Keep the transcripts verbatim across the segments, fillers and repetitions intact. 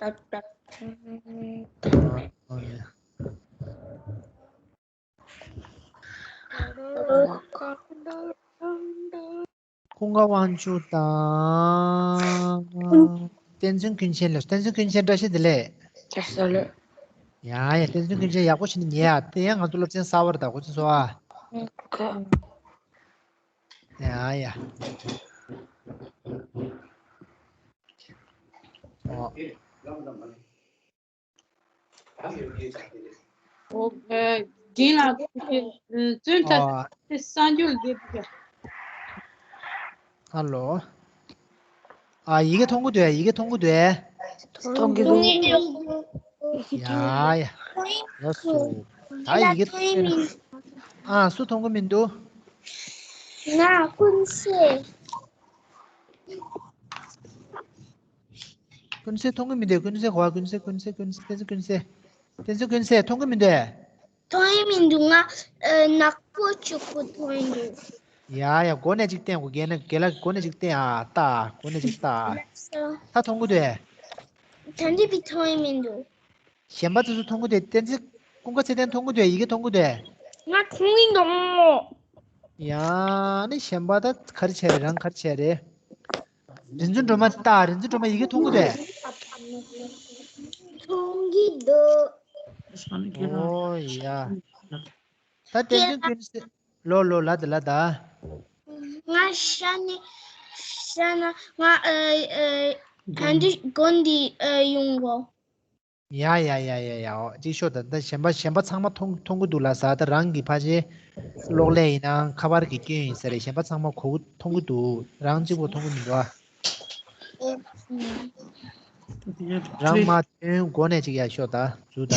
ཨ་ཨ་ཡ། ཀུན་དགའ་དབང་ཕྱུག་དང་། བསྟན་འཛིན་ཀུན་མཁྱེན་ལ། བསྟན་འཛིན་ཀུན་མཁྱེན་བཀྲ་ཤིས་བདེ་ལེགས། བཀྲ་ཤིས་བདེ་ལེགས། ཡ་ཡ། བསྟན་འཛིན་ཀུན་མཁྱེན་ཡག་པོ་བྱས་ནས་ཉན་ཡ། དེ་ཡང་ང་ཚོ་སློབ་ཚན་གསར་པ་རེད་ད། གོ་ཚོད་སོང་ཨ། ཡ་ཡ། ཨོ། ཨོ། ཨ། རྒན་ལགས། ཨ། བཙོན་ཁྲ་ཨོ། དེ་གསར་འགྱུར་འདི་བྱ། ཧ་ལོ། ཨ། ཡི་གེ་མཐོང་གི་འདུག་ཨ། ཡི་གེ་མཐོང་གི་འདུག་ཨ། མཐོང་གི་འདུག་ཡ་ཡ། ལགས་སོ། ད་ཡི་གེ་མཐོང་གི་མི་འདུག་ཨ། སུ་མཐོང་གི་མི་འདུག་ང་། ཀུན་གསལ། ཀུན་གསལ་མཐོང་གི་མི་འདུག་ཀུན་གསལ་གོ། ཀུན་གསལ། ཀུན་གསལ། ཀུན་གསལ། བསྟན་འཛིན་ཀུན་གསལ། བསྟན་འཛིན་ཀུན་གསལ་མཐོང་གི་མི་འདུག་མཐོང་གི་མི་འདུག་ང་། ཨ། ནག་པོ་གཅིག་པོ་མཐོང་གི་འདུག་ཡ་ཡ། མགོ་ནས་ཅིག་བསྟན་དགོས། རྒན་ལགས། རྒན་ལགས་མགོ་ནས་ཅིག་བསྟན་ཨ། ལྟ། མགོ་ནས་ཅིག་ལྟ། ད་མཐོང་གི་འདུག་ད་འདི་བི་མཐོང་གི་མི་འདུག་གཞན་པ་དེ་ཚོ་མཐོང་གི་འདུག་བསྟན་འཛིན། ཀུན་དགའ་ཚེ་བརྟན་མཐོང་གི་འདུག་ཡི་གེ་མཐོང་གི་འདུག་ང་མཐོང་གི་འདུག་ཡ། ནི་གཞན་པ་ད་ག་རེ་བྱས་རེད། རང་ག་རེ་བྱས་རེད། རིག་འཛིན་སྒྲོལ་མ་ལྟ། རིག་འཛིན་སྒྲོལ་མ་ཡི་གེ་མཐོང་གི་འདུག་མཐོང་གི་འདུག་ཨོ་ཡ། ད་བསྟན་འཛིན་ཀུན་གསལ། ལོ་ལོ། ལ་ད་ལ་ད། ང་ཤ་ནི་ཤ་ན་ང་། ཨ་ཨ་ད་འདི་དགོན་འདི་ཨ་ཡོང་གོ་ཡ་ཡ་ཡ་ཡ་ཡ། ཨོ། ཅིག་ཤོད་ད། ད་གཞན་པ་གཞན་པ་ཚང་མ་མཐོང་མཐོང་གི་འདུག་ལ་ཟེར། ད་རང་གི་ཕ་ཆེ་གློག་ཀླད་ཡིན་ནའང་ཁ་པར་གྱི་སྐྱོན་ཡིན་ས་རེད། གཞན་པ་ཚང་མ་གོ་གི་མཐོང་གི་འདུག་རང་གཅིག་པོ་མཐོང་གི་མི་འདུག་ཨ། རང་མ་དོན་མགོ་ནས་ཅིག་ཡར་ཤོག་ད། འཛུལ་ད།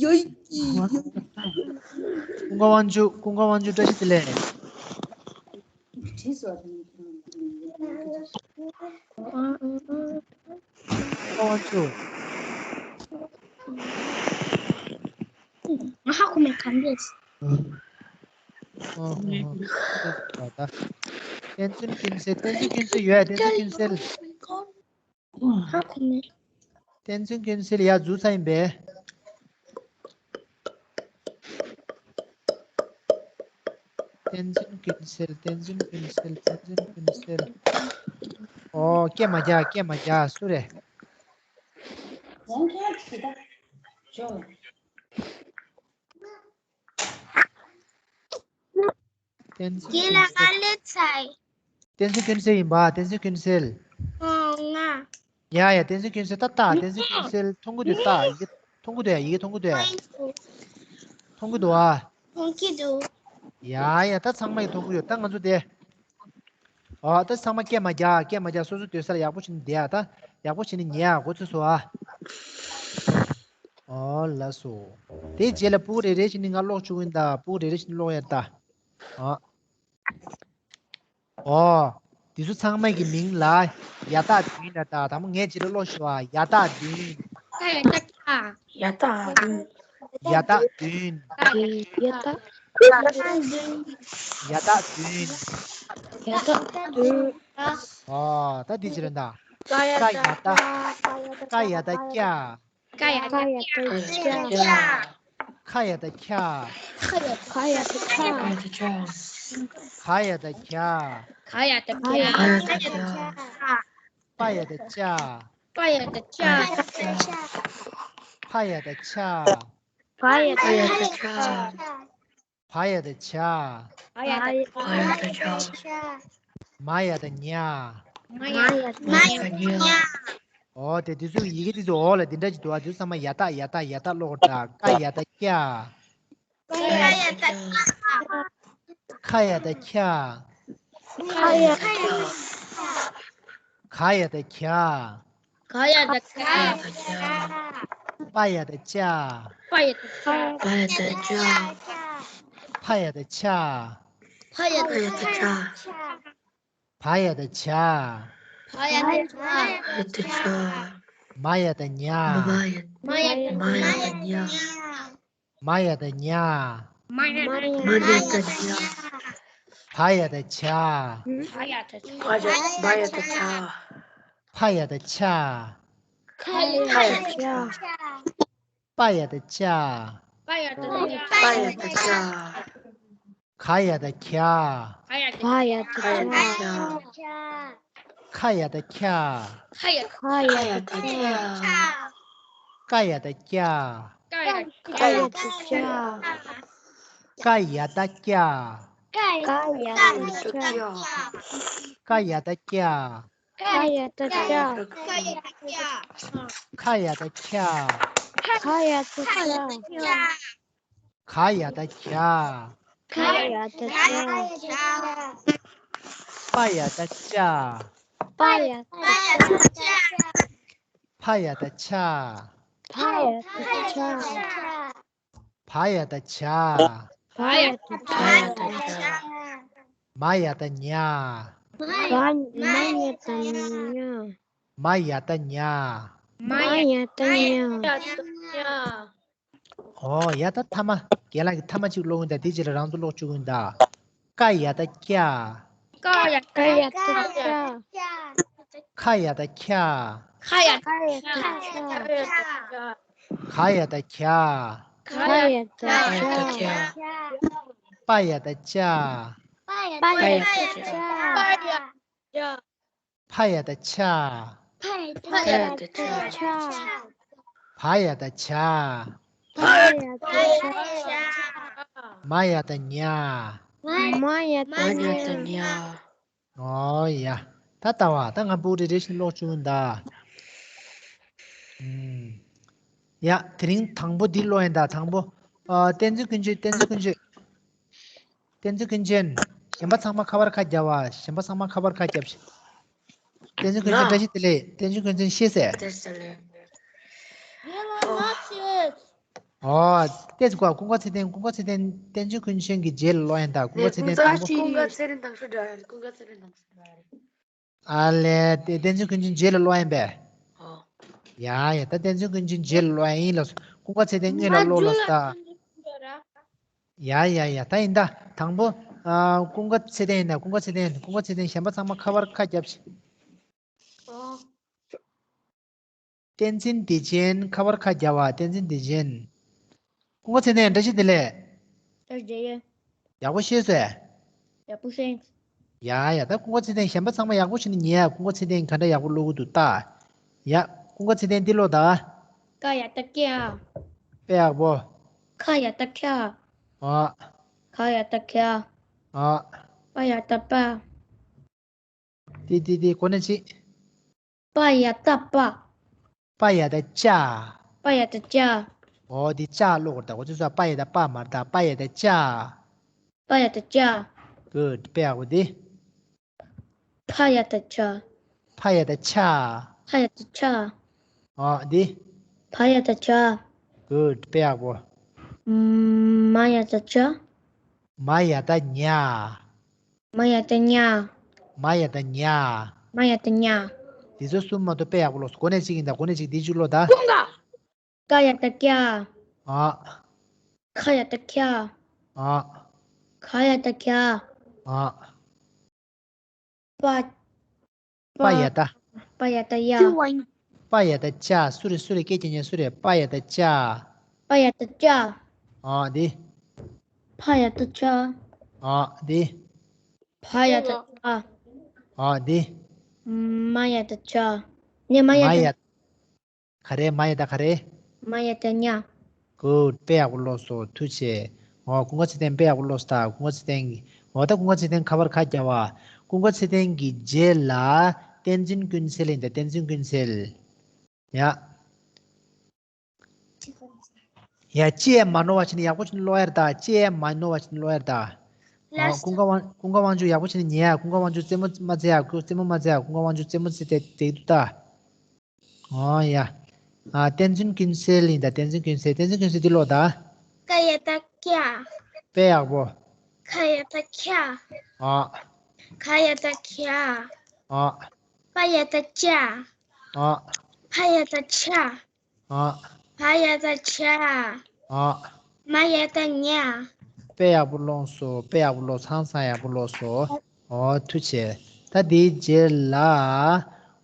ཡོ་ཡོ། ཀུན་དགའ་དབང་ཕྱུག་ཀུན་དགའ་དབང་ཕྱུག་བཀྲ་ཤིས་བདེ་ལེགས། ཀུན་དགའ་དབང་ཕྱུག་ང་ཧ་གོ་མེད་ག་འདྲས། ཨོ་ཧོ་ཧོ། བསྟན་འཛིན་ཀུན་གསལ། བསྟན་འཛིན་ཀུན་གསལ་ཡོད་ཨ། བསྟན་འཛིན་ཀུན་གསལ། ཧ་གོ་མེད། བསྟན་འཛིན་ཀུན་གསལ་ཡར་འཛུལ་ཚར་ཡིན་པས། བསྟན་འཛིན་ཀུན་གསལ། བསྟན་འཛིན་ཀུན་གསལ། བསྟན་འཛིན་ཀུན་གསལ། ཨོ། སྐད་མ་རྒྱག་སྐད་མ་རྒྱག་སུ་རེད། བསྟན་འཛིན་ཀུན་གསལ། རྒན་ལགས་ཀ་ལེ་ཚའི། བསྟན་འཛིན་ཀུན་གསལ་ཡིན་པ། བསྟན་འཛིན་ཀུན་གསལ། ཨོ་ང་། ཡ་ཡ། བསྟན་འཛིན་ཀུན་གསལ། ད་ལྟ་བསྟན་འཛིན་ཀུན་གསལ་མཐོང་གི་འདུག་ད་ཡི་གེ་མཐོང་གི་འདུག་ཡ། ཡི་གེ་མཐོང་གི་འདུག་ཡ། མཐོང་གི་འདུག་ཨ། མཐོང་གི་འདུག་ཡ་ཡ། ད་ཚང་མ་ཡི་མཐོང་གི་ཡོད། ད་ང་ཚོ་དེ། ཨོ། ད་ཚང་མ་སྐད་མ་རྒྱག་སྐད་མ་རྒྱག་སོ་སོ་སྡོད་ས་ལ་ཡག་པོ་བྱས་ནས་བསྡད་ཨ། ད་ཡག་པོ་བྱས་ནས་ཉལ་ཨ། གོ་ཚོད་སོང་ཨ། ཨོ་ལགས་སོ། དེའི་རྗེས་ལ་ཕྲུ་གུ་རེ་རེ་བཞིན་ནི་ང་ཀློག་བཅུག་གིན་ད། ཕྲུ་གུ་རེ་རེ་བཞིན་ནི་ཀློག་ཡ་ད། ཨ། ཨོ། དེ་ཚོ་ཚང་མ་གི་མིང་ལ་ཡ་རྟགས་བདུན་ལ་ད། དང་པོ་ངས་བྱས་ཏེ་ཀློག་ཞུ་ཨ། ཡ་རྟགས་བདུན། ཡ་རྟགས་བདུན། ཡ་རྟགས་བདུན། ཡ་རྟགས་བདུན། ཡ་རྟགས་བདུན། ཡ་རྟགས་བདུན། ཨོ། ད་འདི་བྱས་རེད་ད། ཀ་ཡ་བཏགས་ཀ། ཀ་ཡ་བཏགས་ཀྱ། ཀ་ཡ་བཏགས་ཀྱ། ཁ་ཡ་བཏགས་ཁྱ། ཁ་ཡ་བཏགས་ཁྱ། ཁ་ཡ་བཏགས་ཁྱ། ཁ་ཡ་བཏགས་ཁྱ། ཁ་ཡ་བཏགས་ཁྱ། པ་ཡ་བཏགས་པ། པ་ཡ་བཏགས་པ། པ་ཡ་བཏགས་པ། ཕ་ཡ་བཏགས་ཕ། ཕ་ཡ་བཏགས་ཕ། བ་ཡ་བཏགས་བྱ། བ་ཡ་བཏགས་བྱ། མ་ཡ་བཏགས་མྱ། མ་ཡ་བཏགས་མྱ། ཨོ་དེ་དེ་ཚོ་ཡི་གེ་དེ་ཚོ་འོག་ལ་དེ་འདྲ་ཅིག་འདུག་ཨ། དེ་ཚོ་ཚང་མ་ཡ་བཏགས་ཡ་བཏགས་ཡ་བཏགས་ཀློག་དགོས་ད། ཀ་ཡ་བཏགས་ཀྱ། ཀ་ཡ་བཏགས་ཀྱ། ཁ་ཡ་བཏགས་ཁྱ། ཁ་ཡ་བཏགས་ཁྱ། ག་ཡ་བཏགས་ག། པ་ཡ་བཏགས་པ། པ་ཡ་བཏགས་པ། པ་ཡ་བཏགས་པ། ཕ་ཡ་བཏགས་ཕྱ། ཕ་ཡ་བཏགས་ཕྱ། བ་ཡ་བཏགས་བྱ། བ་ཡ་བཏགས་བྱ། མ་ཡ་བཏགས་མྱ། མ་ཡ་བཏགས་མྱ། མ་ཡ་བཏགས་མྱ། མ་ཡ་བཏགས་མྱ། བ་ཡ་བཏགས་བྱ། བ་ཡ་བཏགས་བྱ། བ་ཡ་བཏགས་བྱ། བ་ཡ་བཏགས་བྱ། བ་ཡ་བཏགས་བྱ། བ་ཡ་བཏགས་བྱ། བ་ཡ་བཏགས་བྱ། བ་ཡ་བཏགས་བྱ། བ་ཡ་བཏགས་བྱ། བ་ཡ་བཏགས་བྱ། ག་ཡ་བཏགས་གྱ། ག་ཡ་བཏགས་གྱ། ག་ཡ་བཏགས་གྱ། ཁ་ཡ་བཏགས་ཁྱ། ཁ་ཡ་ཁ་ཡ་བཏགས་ཁྱ། ཀ་ཡ་བཏགས་ཀྱ། ཀ་ཡ་བཏགས་ཀྱ། ཀ་ཡ་བཏགས་ཀྱ། ཀ་ཡ་བཏགས་ཀྱ། ཀ་ཡ་བཏགས་ཀྱ། ཀ་ཡ་བཏགས་ཀྱ། ཁ་ཡ་བཏགས་ཁྱ། ཁ་ཡ་བཏགས་ཁྱ། ཁ་ཡ་བཏགས་ཁྱ། ག་ཡ་བཏགས་གྱ། ག་ཡ་བཏགས་གྱ། པ་ཡ་བཏགས་པྱ། པ་ཡ་བཏགས་པྱ། ཕ་ཡ་བཏགས་ཕྱ། ཕ་ཡ་བཏགས་ཕྱ། བ་ཡ་བཏགས་བྱ། བ་ཡ་བཏགས་བྱ། མ་ཡ་བཏགས་མྱ། མ་མ་ཡ་བཏགས་མྱ། མ་ཡ་བཏགས་མྱ། མ་ཡ་བཏགས་མྱ། ཨོ་ཡ། ད་ཐ་མ་རྒན་ལགས་ཀྱིས་ཐ་མ་གཅིག་ཀློག་གིན་གདའ། དེའི་རྗེས་ལ་རང་ཚོ་ཀློག་བཅུག་གིན་གདའ། ཀ་ཡ་བཏགས་ཀྱ། ཀ་ཡ་ཀ་ཡ་བཏགས་ཀྱ། ཀྱ། ཁ་ཡ་བཏགས་ཁྱ། ཁ་ཡ་ཁ་ཡ་བཏགས་ཁྱ། ག་ཡ་བཏགས་གྱ། ག་ཡ་བཏགས་གྱ། པ་ཡ་བཏགས་པྱ། པ་ཡ་བཏགས་པྱ། ཕ་ཡ་བཏགས་ཕྱ། ཕ་ཡ་བཏགས་ཕྱ། བ་ཡ་བཏགས་བྱ། བ་ཡ་བཏགས་བྱ། མ་ཡ་བཏགས་མྱ། མ་ཡ་བཏགས་མྱ། ཨོ་ཡ། ད་ལྟ་བ་ད་ང་སྤུ་གུ་རེ་རེ་བཞིན་ཀློག་བཅུག་གིན་གདའ། ཨུམ། ཡ། དེ་རིང་དང་པོ་འདི་ཀློག་ཡིན་གདའ། དང་པོ། ཨ། བསྟན་འཛིན་ཀུན་མཁྱེན། བསྟན་འཛིན་ཀུན་མཁྱེན། བསྟན་འཛིན་ཀུན་མཁྱེན། གཞན་པ་ཚང་མ་ཁ་པར་ཁ་རྒྱབ་པ། གཞན་པ་ཚང་མ་ཁ་པར་ཁ་རྒྱབ་ཤིག་བསྟན་འཛིན་ཀུན་མཁྱེན། ན། བཀྲ་ཤིས་བདེ་ལེགས། བསྟན་འཛིན་ཀུན་མཁྱེན་ཤེས་ཟེར། བཀྲ་ཤིས་བདེ་ལེགས། ངས་ལབ་མ་ཤེས། ཨོ། ཏོག་ཙམ་གོ། ཀུན་དགའ་ཚེ་བརྟན། ཀུན་དགའ་ཚེ་བརྟན། བསྟན་འཛིན་ཀུན་མཁྱེན་གྱི་རྗེས་ལ་ཀློག་ཡིན་གདའ། ཀུན་དགའ་ཚེ་བརྟན། དང་པོ། ཀུན་དགའ་ཚེ་བརྟན་དང་སུ་འདྲ་བ་རེད། ཀུན་དགའ་ཚེ་བརྟན་དང་སུ་འདྲ་བ་རེད། ཨ་ལས། དེ་བསྟན་འཛིན་ཀུན་མཁྱེན་རྗེས་ལ་ཀློག་ཡིན་པས། ཨོ། ཡ་ཡ། ད་བསྟན་འཛིན་ཀུན་མཁྱེན་རྗེས་ལ་ཀློག་ཡིན་ལབ་སོང་། ཀུན་དགའ་ཚེ་བརྟན་སྔོན་ལ་ཀློག་ལབ་སོང་ད། ཡ་ཡ་ཡ། ད་ཡིན་ད། དང་པོ། ཨ། ཀུན་དགའ་ཚེ་བརྟན་ཡིན་ད། ཀུན་དགའ་ཚེ་བརྟན། ཀུན་དགའ་ཚེ་བརྟན། གཞན་པ་ཚང་མ་ཁ་པར་ཁ་རྒྱབ་ཤིག་ཨོ། བསྟན་འཛིན་བདེ་ཆེན། ཁ་པར་ཁ་རྒྱབ་པ། བསྟན་འཛིན་བདེ་ཆེན། ཀུན་དགའ་ཚེ་བརྟན། བཀྲ་ཤིས་བདེ་ལེགས། བཀྲ་ཤིས་བདེ་ལེགས། ཡག་པོ་ཤེས་སོང་། ཡག་པོ་ཤེས། ཡ་ཡ། ད་ཀུན་དགའ་ཚེ་བརྟན། གཞན་པ་ཚང་མ་ཡག་པོ་བྱས་ནས་ཉན་ཡ། ཀུན་དགའ་ཚེ་བརྟན་ག་འདྲ་ཡག་པོ་ཀློག་གི་འདུག་ལྟ། ཡ། ཀུན་དགའ་ཚེ་བརྟན་འདི་ཀློག་ད། ཀ་ཡ་བཏགས་ཀྱ། དཔེ་ཡག་པོ། ཁ་ཡ་བཏགས་ཁྱ། ཨ། ག་ཡ་བཏགས་གྱ། ཨ། པ་ཡ་བཏགས་པྱ། ཏི་ཏི་ཏི། གོ་ནས་ཅི། པ་ཡ་བཏགས་པྱ། པ་ཡ་བཏགས་པྱ། པ་ཡ་བཏགས་པྱ། ཨོ། འདི་པྱ་ཀློག་དགོས་རེད་ད། འོ་ཙི་སོ། པ་ཡ་བཏགས་པྱ་མ་རེད་ད། པ་ཡ་བཏགས་པྱ། པ་ཡ་བཏགས་པྱ། གུཌ། དཔེ་ཡག་པོ་འདི། ཕ་ཡ་བཏགས་ཕྱ། ཕ་ཡ་བཏགས་ཕྱ། ཕ་ཡ་བཏགས་ཕྱ། ཨོ། འདི། བ་ཡ་བཏགས་བྱ། གུཌ། དཔེ་ཡག་པོ། མ་ཡ་བཏགས་མྱ། མ་ཡ་བཏགས་མྱ། མ་ཡ་བཏགས་མྱ། མ་ཡ་བཏགས་མྱ། མ་ཡ་བཏགས་མྱ། འདི་ཚོ་གསུམ་མ་གཏོགས་དཔེ་ཡག་པོ་ཀློག་སོང་། གོ་ནས་གཅིག་ཡིན་ད། གོ་ནས་གཅིག་འདི་གཅིག་ཀློག་ད། ཀུན་དགའ། ཀ་ཡ་བཏགས་ཀྱ། ཨ། ཁ་ཡ་བཏགས་ཁྱ། ཨ། ག་ཡ་བཏགས་གྱ། ཨ། པ། པ་ཡ་བཏགས། པ་ཡ་བཏགས་ཡ། པ་ཡ་བཏགས་བྱ། སུ་རེད། སུ་རེད། སྐད་རྒྱག་མཁན་སུ་རེད། པ་ཡ་བཏགས་བྱ། པ་ཡ་བཏགས་བྱ། ཨ། འདི། ཕ་ཡ་བཏགས་ཕྱ། ཨ། འདི། བ་ཡ་བཏགས་བྱ། ཨ། འདི། མ་ཡ་བཏགས་མྱ། ནས་མ་ཡ་མ་ཡ། བཏགས། ག་རེ། མ་ཡ་བཏགས་ག་རེ། མ་ཡ་བཏགས་མྱ། གུཌ། དཔེ་ཡག་པོ་ཀློག་སོང་། ཐུགས་རྗེ་ཆེ། འོ། ཀུན་དགའ་ཚེ་བརྟན་དཔེ་ཡག་པོ་ཀློག་སོང་ད། ཀུན་དགའ་ཚེ་བརྟན་གྱིས། འོ། ད་ཀུན་དགའ་ཚེ་བརྟན་ཁ་པར་ཁ་རྒྱབ་པ། ཀུན་དགའ་ཚེ་བརྟན་གྱི་རྗེས་ལ་བསྟན་འཛིན་ཀུན་གསལ་ཡིན་ད། བསྟན་འཛིན་ཀུན་གསལ། ཡ། ཡ། ཅི་ཡང་མ་ནོར་བ་བྱས་ནས་ཡག་པོ་བྱས་ནས་ཀློག་ཡ་རེད་ད། ཅི་ཡང་མ་ནོར་བ་བྱས་ནས་ཀློག་ཡ་རེད་ད། ཨ། ཀུན་དགའ་དབང་། ཀུན་དགའ་དབང་ཕྱུག་ཡག་པོ་བྱས་ནས་ཉན་ཡ། ཀུན་དགའ་དབང་ཕྱུག་རྩེད་མོ་མ་རྩེ་ཡ། རྩེད་མོ་མ་རྩེ་ཡ། ཀུན་དགའ་དབང་ཕྱུག་རྩེད་མོ་རྩེ་དེ་འདུག་ད། ཨོ་ཡ། ཨ། བསྟན་འཛིན་ཀུན་གསལ་ཡིན་ད། བསྟན་འཛིན་ཀུན་གསལ། བསྟན་འཛིན་ཀུན་གསལ་འདི་ཀློག་ད། ཀ་ཡ་བཏགས་ཀྱ། དཔེ་ཡག་པོ། ཁ་ཡ་བཏགས་ཁྱ། ཨ། ག་ཡ་བཏགས་གྱ། ཨ། པ་ཡ་བཏགས་པྱ། ཨ། ཕ་ཡ་བཏགས་ཕྱ། ཨ། བ་ཡ་བཏགས་བྱ། ཨ། མ་ཡ་བཏགས་མྱ། དཔེ་ཡག་པོ་ཀློག་སོང་། དཔེ་ཡག་པོ་ཀློག་ཚང་ཚང་ཡག་པོ་ཀློག་སོང་། ཨོ་ཐུགས་རྗེ་ཆེ། ད་དེའི་རྗེས་ལ་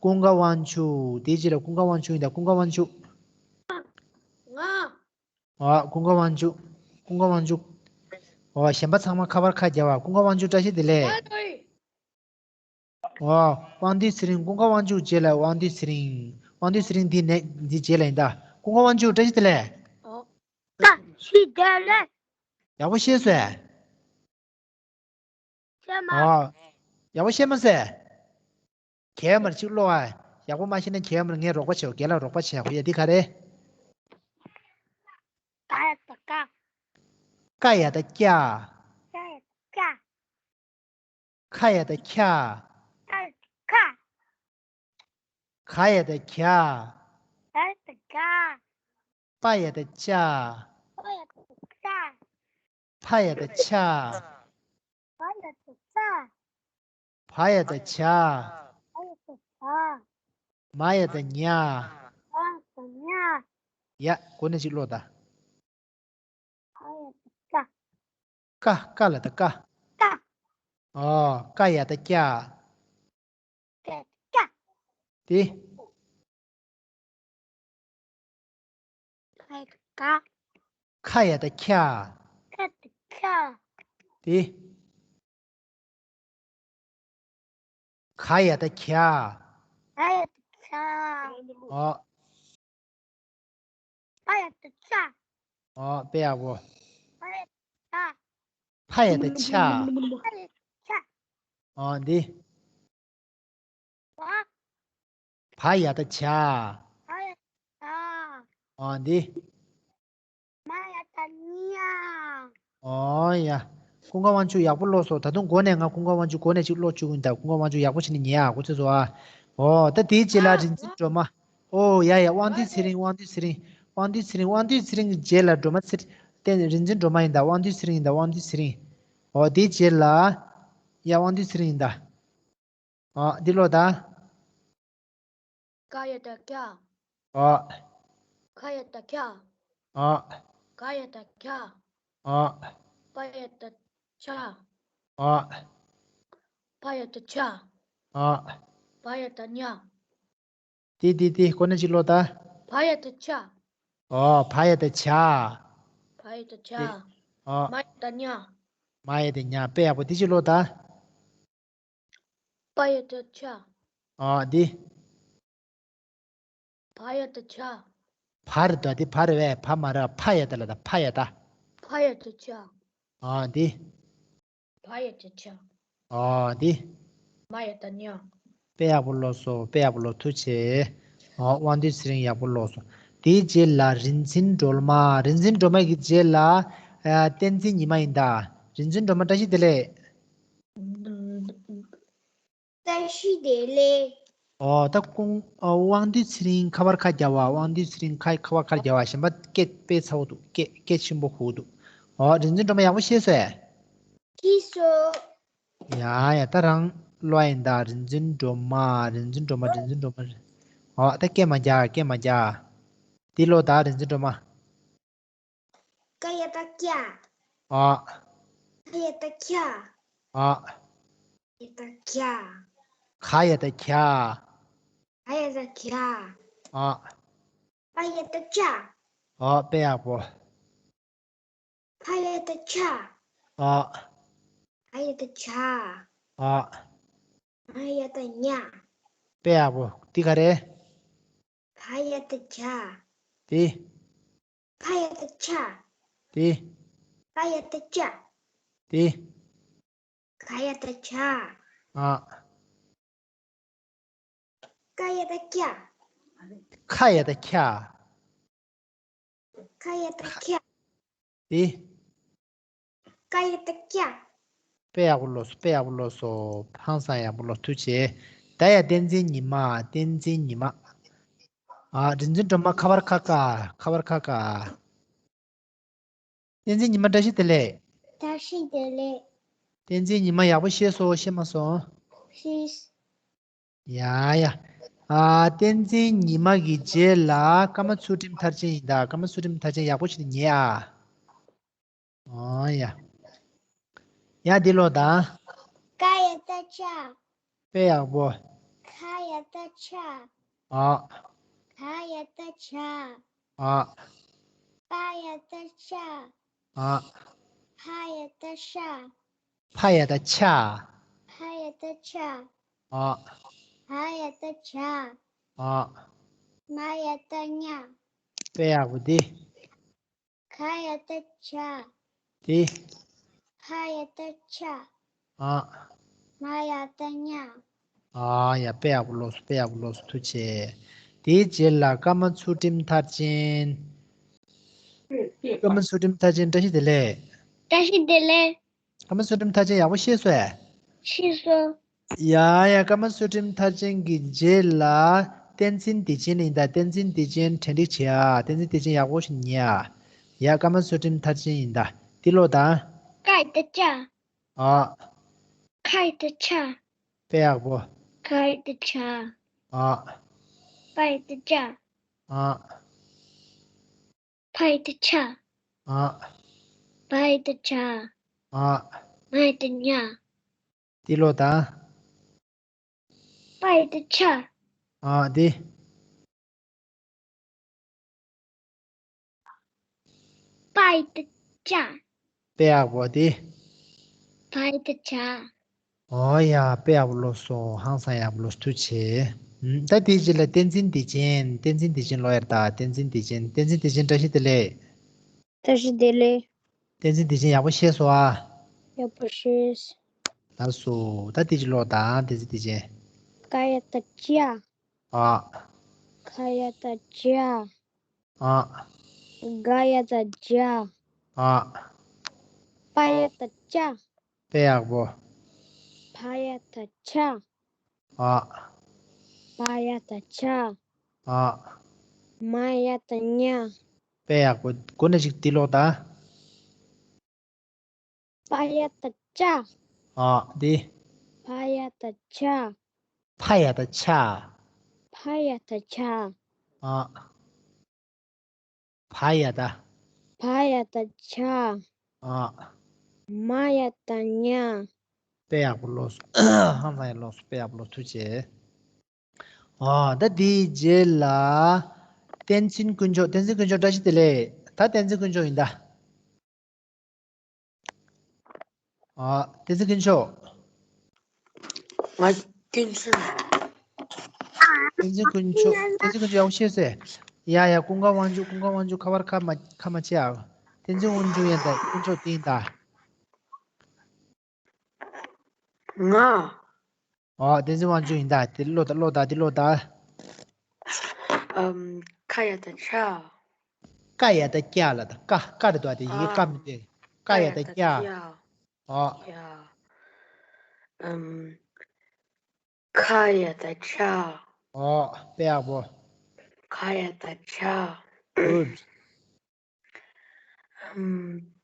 ཀུན་དགའ་དབང་ཕྱུག་དེའི་རྗེས་ལ་ཀུན་དགའ་དབང་ཕྱུག་ཡིན་ད། ཀུན་དགའ་དབང་ཕྱུག་ང་། ཨོ་ཀུན་དགའ་དབང་ཕྱུག་ཀུན་དགའ་དབང་ཕྱུག་ཨོ་གཞན་པ་ཚང་མ་ཁ་པར་ཁ་རྒྱབ་པ། ཀུན་དགའ་དབང་ཕྱུག་བཀྲ་ཤིས་བདེ་ལེགས། ཨོ། དབང་འདུས་ཚེ་རིང་། ཀུན་དགའ་དབང་ཕྱུག་རྗེས་ལ་དབང་འདུས་ཚེ་རིང་། དབང་འདུས་ཚེ་རིང་འདི་ནས་འདི་རྗེས་ལ་ཡིན་ད། ཀུན་དགའ་དབང་ཕྱུག་བཀྲ་ཤིས་བདེ་ལེགས། ཨོ། བཀྲ་ཤིས་བདེ་ལེགས། ཡག་པོ་ཤེས་སོང་ཨེ། ཤེས་མ། ཨོ། ཡག་པོ་ཤེས་མ་སོང་ཨེ། གས་མར་གཅིག་ཀློག་ཨ། ཡག་པོ་མ་ཤེས་ན་གས་མར་ངས་རོགས་པ་བྱེད། རྒན་ལགས་རོགས་པ་བྱེད། ཡག་པོ་ཡ་འདི་ག་རེ། ཀ་ཡ་བཏགས་ཀ་ཀ་ཡ་བཏགས་ཀྱ། ཀ་ཡ་བཏགས་ཀྱ། ཁ་ཡ་བཏགས་ཁྱ། ཁ་ཡ་བཏགས་ཁ་ག་ཡ་བཏགས་གྱ། ག་ཡ་བཏགས་གྱ། པ་ཡ་བཏགས་པྱ། པ་ཡ་བཏགས་པྱ། ཕ་ཡ་བཏགས་ཕྱ། བ་ཡ་བཏགས་བྱ། བ་ཡ་བཏགས་བྱ། བ་ཡ་བཏགས་བྱ། མ་ཡ་བཏགས་མྱ། མ་ཡ་བཏགས་མྱ། ཡ། གོ་ནས་ཅིག་ཀློག་ད། ཀ་ཡ་བཏགས་ཀ་ཀ། ཀ་ཀ་ལ་བཏགས་ཀ་ཀ། ཨོ། ཀ་ཡ་བཏགས་ཀྱ། ཀ་ཡ་བཏགས་ཀྱ། དེ། ཁ་ཡ་བཏགས་ཁ་ཁ་ཡ་བཏགས་ཁྱ། ཁ་ཡ་བཏགས་ཁྱ། དེ། ག་ཡ་བཏགས་གྱ། ག་ཡ་བཏགས་གྱ། ཨོ། པ་ཡ་བཏགས་པྱ། ཨོ། དཔེ་ཡག་པོ། པ་ཡ་བཏགས་པྱ། ཕ་ཡ་བཏགས་ཕྱ། ཕ་ཡ་བཏགས་ཕྱ། ཨོ་འདི། བ། བ་ཡ་བཏགས་བྱ། བ་ཡ་བཏགས་བྱ། ཨོ་འདི། མ་ཡ་བཏགས་མྱ། ཨོ་ཡ། ཀུན་དགའ་དབང་ཕྱུག་ཡག་པོ་ཀློག་སོང་། ད་དུང་འགོ་ནས། ང་ཀུན་དགའ་དབང་ཕྱུག་འགོ་ནས་ཅིག་ཀློག་བཅུག་གི་ཡིན་ད། ཀུན་དགའ་དབང་ཕྱུག་ཡག་པོ་བྱས་ནས་ཉན་ཨ། གོ་ཚོད་སོང་ཨ། ཨོ་ད་དེའི་རྗེས་ལ་རིག་འཛིན་སྒྲོལ་མ། ཨོ་ཡ་ཡ། དབང་འདུས་ཚེ་རིང་། དབང་འདུས་ཚེ་རིང་། དབང་འདུས་ཚེ་རིང་། དབང་འདུས་ཚེ་རིང་གི་རྗེས་ལ་སྒྲོལ་མ་ཚེ་རིང་། རིག་འཛིན་སྒྲོལ་མ་ཡིན་ད། དབང་འདུས་ཚེ་རིང་ཡིན་ད། དབང་འདུས་ཚེ་རིང་། ཨོ་དེའི་རྗེས་ལ། ཡ། དབང་འདུས་ཚེ་རིང་ཡིན་ད། ཨོ་འདི་ཀློག་ད། ཀ་ཡ་བཏགས་ཀྱ། ཨོ། ཁ་ཡ་བཏགས་ཁྱ། ཨོ། ག་ཡ་བཏགས་གྱ། ཨོ། པ་ཡ་བཏགས་པྱ། ཨོ། ཕ་ཡ་བཏགས་ཕྱ། ཨོ། བ་ཡ་བཏགས་བྱ། དེ་དེ་དེ་གོ་ནས་ཅིག་ཀློག་ད། བ་ཡ་བཏགས་བྱ། ཨོ། བ་ཡ་བཏགས་བྱ། བ་ཡ་བཏགས་བྱ། དེ། ཨོ། མ་ཡ་བཏགས་མྱ། མ་ཡ་བཏགས་མྱ། དཔེ་ཡག་པོ། དེ་ཅིག་ཀློག་ད། པ་ཡ་བཏགས་པྱ། ཨོ་དེ། བ་ཡ་བཏགས་བྱ། བ་རེད་ད། དེ་བ་རེད་པས། བ་མ་རེད། ཕ་ཡ་བཏགས་ལ་ད། ཕ་ཡ་བཏགས། ཕ་ཡ་བཏགས་བྱ། ཨོ་དེ། བ་ཡ་བཏགས་བྱ། ཨོ་དེ། མ་ཡ་བཏགས་མྱ། དཔེ་ཡག་པོ་ཀློག་སོང་། དཔེ་ཡག་པོ་ཀློག་ཐུགས་རྗེ་ཆེ། ཨོ་དབང་འདུས་ཚེ་རིང་ཡག་པོ་ཀློག་སོང་། དེའི་རྗེས་ལ་རིག་འཛིན་སྒྲོལ་མ། རིག་འཛིན་སྒྲོལ་མ་གི་རྗེས་ལ། ཨ། བསྟན་འཛིན་ཉི་མ་ཡིན་ད། རིག་འཛིན་སྒྲོལ་མ་བཀྲ་ཤིས་བདེ་ལེགས། བཀྲ་ཤིས་བདེ་ལེགས། ཨོ་ད་ཀུན། ཨོ་དབང་འདུས་ཚེ་རིང་ཁ་པར་ཁ་རྒྱབ་པ། དབང་འདུས་ཚེ་རིང་ཁ་ཁ་པར་ཁ་རྒྱབ་པ། གཞན་པ་སྐད་དཔེ་ཚ་པོ་འདུག་སྐད་སྐད་ཆེན་པོ་གོ་གི་འདུག་ཨོ་རིག་འཛིན་སྒྲོལ་མ་ཡག་པོ་ཤེས་སོང་ཨེ། ཤེས་སོང་། ཡ་ཡ། ད་རང་ཀློག་ཡིན་ད། རིག་འཛིན་སྒྲོལ་མ། རིག་འཛིན་སྒྲོལ་མ། རིག་འཛིན་སྒྲོལ་མ། ཨོ་ད་སྐད་མ་རྒྱག་སྐད་མ་རྒྱག་འདི་ཀློག་ད། རིག་འཛིན་སྒྲོལ་མ། ཀ་ཡ་བཏགས་ཀྱ། ཨོ། ཁ་ཡ་བཏགས་ཁྱ། ཨོ། ཡ་བཏགས་ཁྱ། ག་ཡ་བཏགས་གྱ། ག་ཡ་བཏགས་གྱ། ཨོ། པ་ཡ་བཏགས་པྱ། ཨོ་དཔེ་ཡག་པོ། ཕ་ཡ་བཏགས་ཕྱ། ཨོ། བ་ཡ་བཏགས་བྱ། ཨོ། མ་ཡ་བཏགས་མྱ། དཔེ་ཡག་པོ། འདི་ག་རེ། བ་ཡ་བཏགས་བྱ། དེ། ཕ་ཡ་བཏགས་ཕྱ། དེ། བ་ཡ་བཏགས་བྱ། དེ། ག་ཡ་བཏགས་གྱ། ཨ། ཀ་ཡ་བཏགས་ཀྱ། ཁ་ཡ་བཏགས་ཁྱ། ཁ་ཡ་བཏགས་ཁྱ། དེ། ཀ་ཡ་བཏགས་ཀྱ། དཔེ་ཡག་པོ་ཀློག་སོང་། དཔེ་ཡག་པོ་ཀློག་སོང་། ཧང་སང་ཡག་པོ་ཀློག་ཐུགས་རྗེ་ཆེ། ད་ཡ་བསྟན་འཛིན་ཉི་མ། བསྟན་འཛིན་ཉི་མ། ཨ། རིག་འཛིན་སྒྲོལ་མ་ཁ་པར་ཁ་ཀ་ཁ་པར་ཁ་ཀ་བསྟན་འཛིན་ཉི་མ་བཀྲ་ཤིས་བདེ་ལེགས། བཀྲ་ཤིས་བདེ་ལེགས། བསྟན་འཛིན་ཉི་མ་ཡག་པོ་ཤེས་སོང་། ཤེས་མ་སོང་། ཤེས། ཡ་ཡ། ཨ། བསྟན་འཛིན་ཉི་མ་གི་རྗེས་ལ་ཀརྨ་ཚུལ་ཁྲིམས་མཐར་ཕྱིན་ཡིན་ད། ཀརྨ་ཚུལ་ཁྲིམས་མཐར་ཕྱིན་ཡག་པོ་ཞིག་ཉན་ཨ། ཨོ་ཡ། ཡ་འདི་ཀློག་དང་། ཀ་ཡ་བཏགས་ཀྱ། དཔེ་ཡག་པོ། ཁ་ཡ་བཏགས་ཁྱ། ཨ། ག་ཡ་བཏགས་གྱ། ཨ། པ་ཡ་བཏགས་པྱ། ཨ། ཕ་ཡ་བཏགས་པྱ། ཕ་ཡ་བཏགས་ཕྱ། ཕ་ཡ་བཏགས་ཕྱ། ཨ། བ་ཡ་བཏགས་བྱ། ཨ། མ་ཡ་བཏགས་མྱ། དཔེ་ཡག་པོ་འདི། ག་ཡ་བཏགས་གྱ། འདི། ཕ་ཡ་བཏགས་ཕྱ། ཨ། མ་ཡ་བཏགས་མྱ། ཨ་ཡ། དཔེ་ཡག་པོ་ཀློག་སོང་། དཔེ་ཡག་པོ་ཀློག་སོང་། ཐུགས་རྗེ་ཆེ། དེའི་རྗེས་ལ་སྐར་མ་ཚུལ་ཁྲིམས་མཐར་ཕྱིན། སྐར་མ་ཚུལ་ཁྲིམས་མཐར་ཕྱིན། བཀྲ་ཤིས་བདེ་ལེགས། བཀྲ་ཤིས་བདེ་ལེགས། སྐར་མ་ཚུལ་ཁྲིམས་མཐར་ཕྱིན་ཡག་པོ་ཤེས་སོང་ཨེ། ཤེས་སོང་། ཡ་ཡ། སྐར་མ་ཚུལ་ཁྲིམས་མཐར་ཕྱིན་གྱི་རྗེས་ལ་བསྟན་འཛིན་བདེ་ཆེན་ཡིན་ད། བསྟན་འཛིན་བདེ་ཆེན་གྲ་སྒྲིག་བྱེད་ཨ། བསྟན་འཛིན་བདེ་ཆེན་ཡག་པོ་ཞིག་ཉན་ཨ། ཡ། སྐར་མ་ཚུལ་ཁྲིམས་མཐར་ཕྱིན་ཡིན་ད། འདི་ཀློག་དང་། ཀ་ཡ་བཏགས་ཀྱ། ཨ། ཁ་ཡ་བཏགས་ཁྱ། དཔེ་ཡག་པོ། ག་ཡ་བཏགས་གྱ། ཨ། པ་ཡ་བཏགས་པྱ། ཨ། ཕ་ཡ་བཏགས་ཕྱ། ཨ། བ་ཡ་བཏགས་བྱ། ཨ། མ་ཡ་བཏགས་མྱ། འདི་ཀློག་དང་། པ་ཡ་བཏགས་པྱ། ཨ། འདི། པ་ཡ་བཏགས་པྱ། དཔེ་ཡག་པོ་འདི། བ་ཡ་བཏགས་བྱ། ཨོ་ཡ། དཔེ་ཡག་པོ་ཀློག་སོང་། ཧང་སང་ཡག་པོ་ཀློག་སོང་། ཐུགས་རྗེ་ཆེ། ཨུམ། ད་དེའི་རྗེས་ལ་བསྟན་འཛིན་བདེ་ཆེན། བསྟན་འཛིན་བདེ་ཆེན་ཀློག་ཡ་རེད་ད། བསྟན་འཛིན་བདེ་ཆེན། བསྟན་འཛིན་བདེ་ཆེན་བཀྲ་ཤིས་བདེ་ལེགས། བཀྲ་ཤིས་བདེ་ལེགས། བསྟན་འཛིན་བདེ་ཆེན་ཡག་པོ་ཤེས་སོང་ཨ། ཡག་པོ་ཤེས། ལགས་སོ། ད་དེ་ཅིག་ཀློག་དང་། བསྟན་འཛིན་བདེ་ཆེན། ཀ་ཡ་བཏགས་ཀྱ། ཨ། ཁ་ཡ་བཏགས་ཁྱ། ཨ། ག་ཡ་བཏགས་གྱ། ཨ། པ་ཡ་བཏགས་པྱ། དཔེ་ཡག་པོ། ཕ་ཡ་བཏགས་ཕྱ། ཨ། བ་ཡ་བཏགས་བྱ། ཨ། མ་ཡ་བཏགས་མྱ། དཔེ་ཡག་པོ། གོ་ནས་ཅིག་འདི་ཀློག་དང་། པ་ཡ་བཏགས་པྱ། ཨ། འདི། ཕ་ཡ་བཏགས་ཕྱ། ཕ་ཡ་བཏགས་ཕྱ། ཕ་ཡ་བཏགས་ཕྱ། ཨ། བ་ཡ་བཏགས། བ་ཡ་བཏགས་བྱ། ཨ། མ་ཡ་བཏགས་མྱ། དཔེ་ཡག་པོ་ཀློག་སོང་། ཧང་སང་ཡག་ཀློག་སོང་། དཔེ་ཡག་པོ་ཀློག་སོང་། ཐུགས་རྗེ་ཆེ། ཨ། ད་དེའི་རྗེས་ལ་བསྟན་འཛིན་དཀོན་མཆོག་བསྟན་འཛིན་དཀོན་མཆོག་བཀྲ་ཤིས་བདེ་ལེགས། ད་བསྟན་འཛིན་དཀོན་མཆོག་ཡིན་ད། ཨ། བསྟན་འཛིན་དཀོན་མཆོག་ང་དཀོན་མཆོག་བསྟན་འཛིན་དཀོན་མཆོག་བསྟན་འཛིན་དཀོན་མཆོག་ཡག་པོ་ཤེས་སོང་ཨེ། ཡ་ཡ། ཀུན་དགའ་དབང་ཕྱུག་ཀུན་དགའ་དབང་ཕྱུག་ཁ་པར་ཁ་མ་ཁ་མ་ཆེ་ཨ། བསྟན་འཛིན་དབང་ཕྱུག་ཡིན་ད། དཀོན་མཆོག་དེ་ཡིན་ད། ང་། ཨོ། བསྟན་འཛིན་དབང་ཕྱུག་ཡིན་ད། དེ་ཀློག་ད། ཀློག་ད། དེ་ཀློག་ད། ཨམ། ཁ་ཡ་བཏགས་ཁྱ། ཀ་ཡ་བཏགས་ཀྱ་ལ་ད། ཀ་ཀ་རེད་དོ། དེ་ཡི་གེ་ཀ་མི་དེ། ཀ་ཡ་བཏགས་ཀྱ། ཨོ། ཡ། ཨམ། ཁ་ཡ་བཏགས་ཁྱ། ཨོ། དཔེ་ཡག་པོ། ཁ་ཡ་བཏགས་ཁྱ། Good། ཨམ།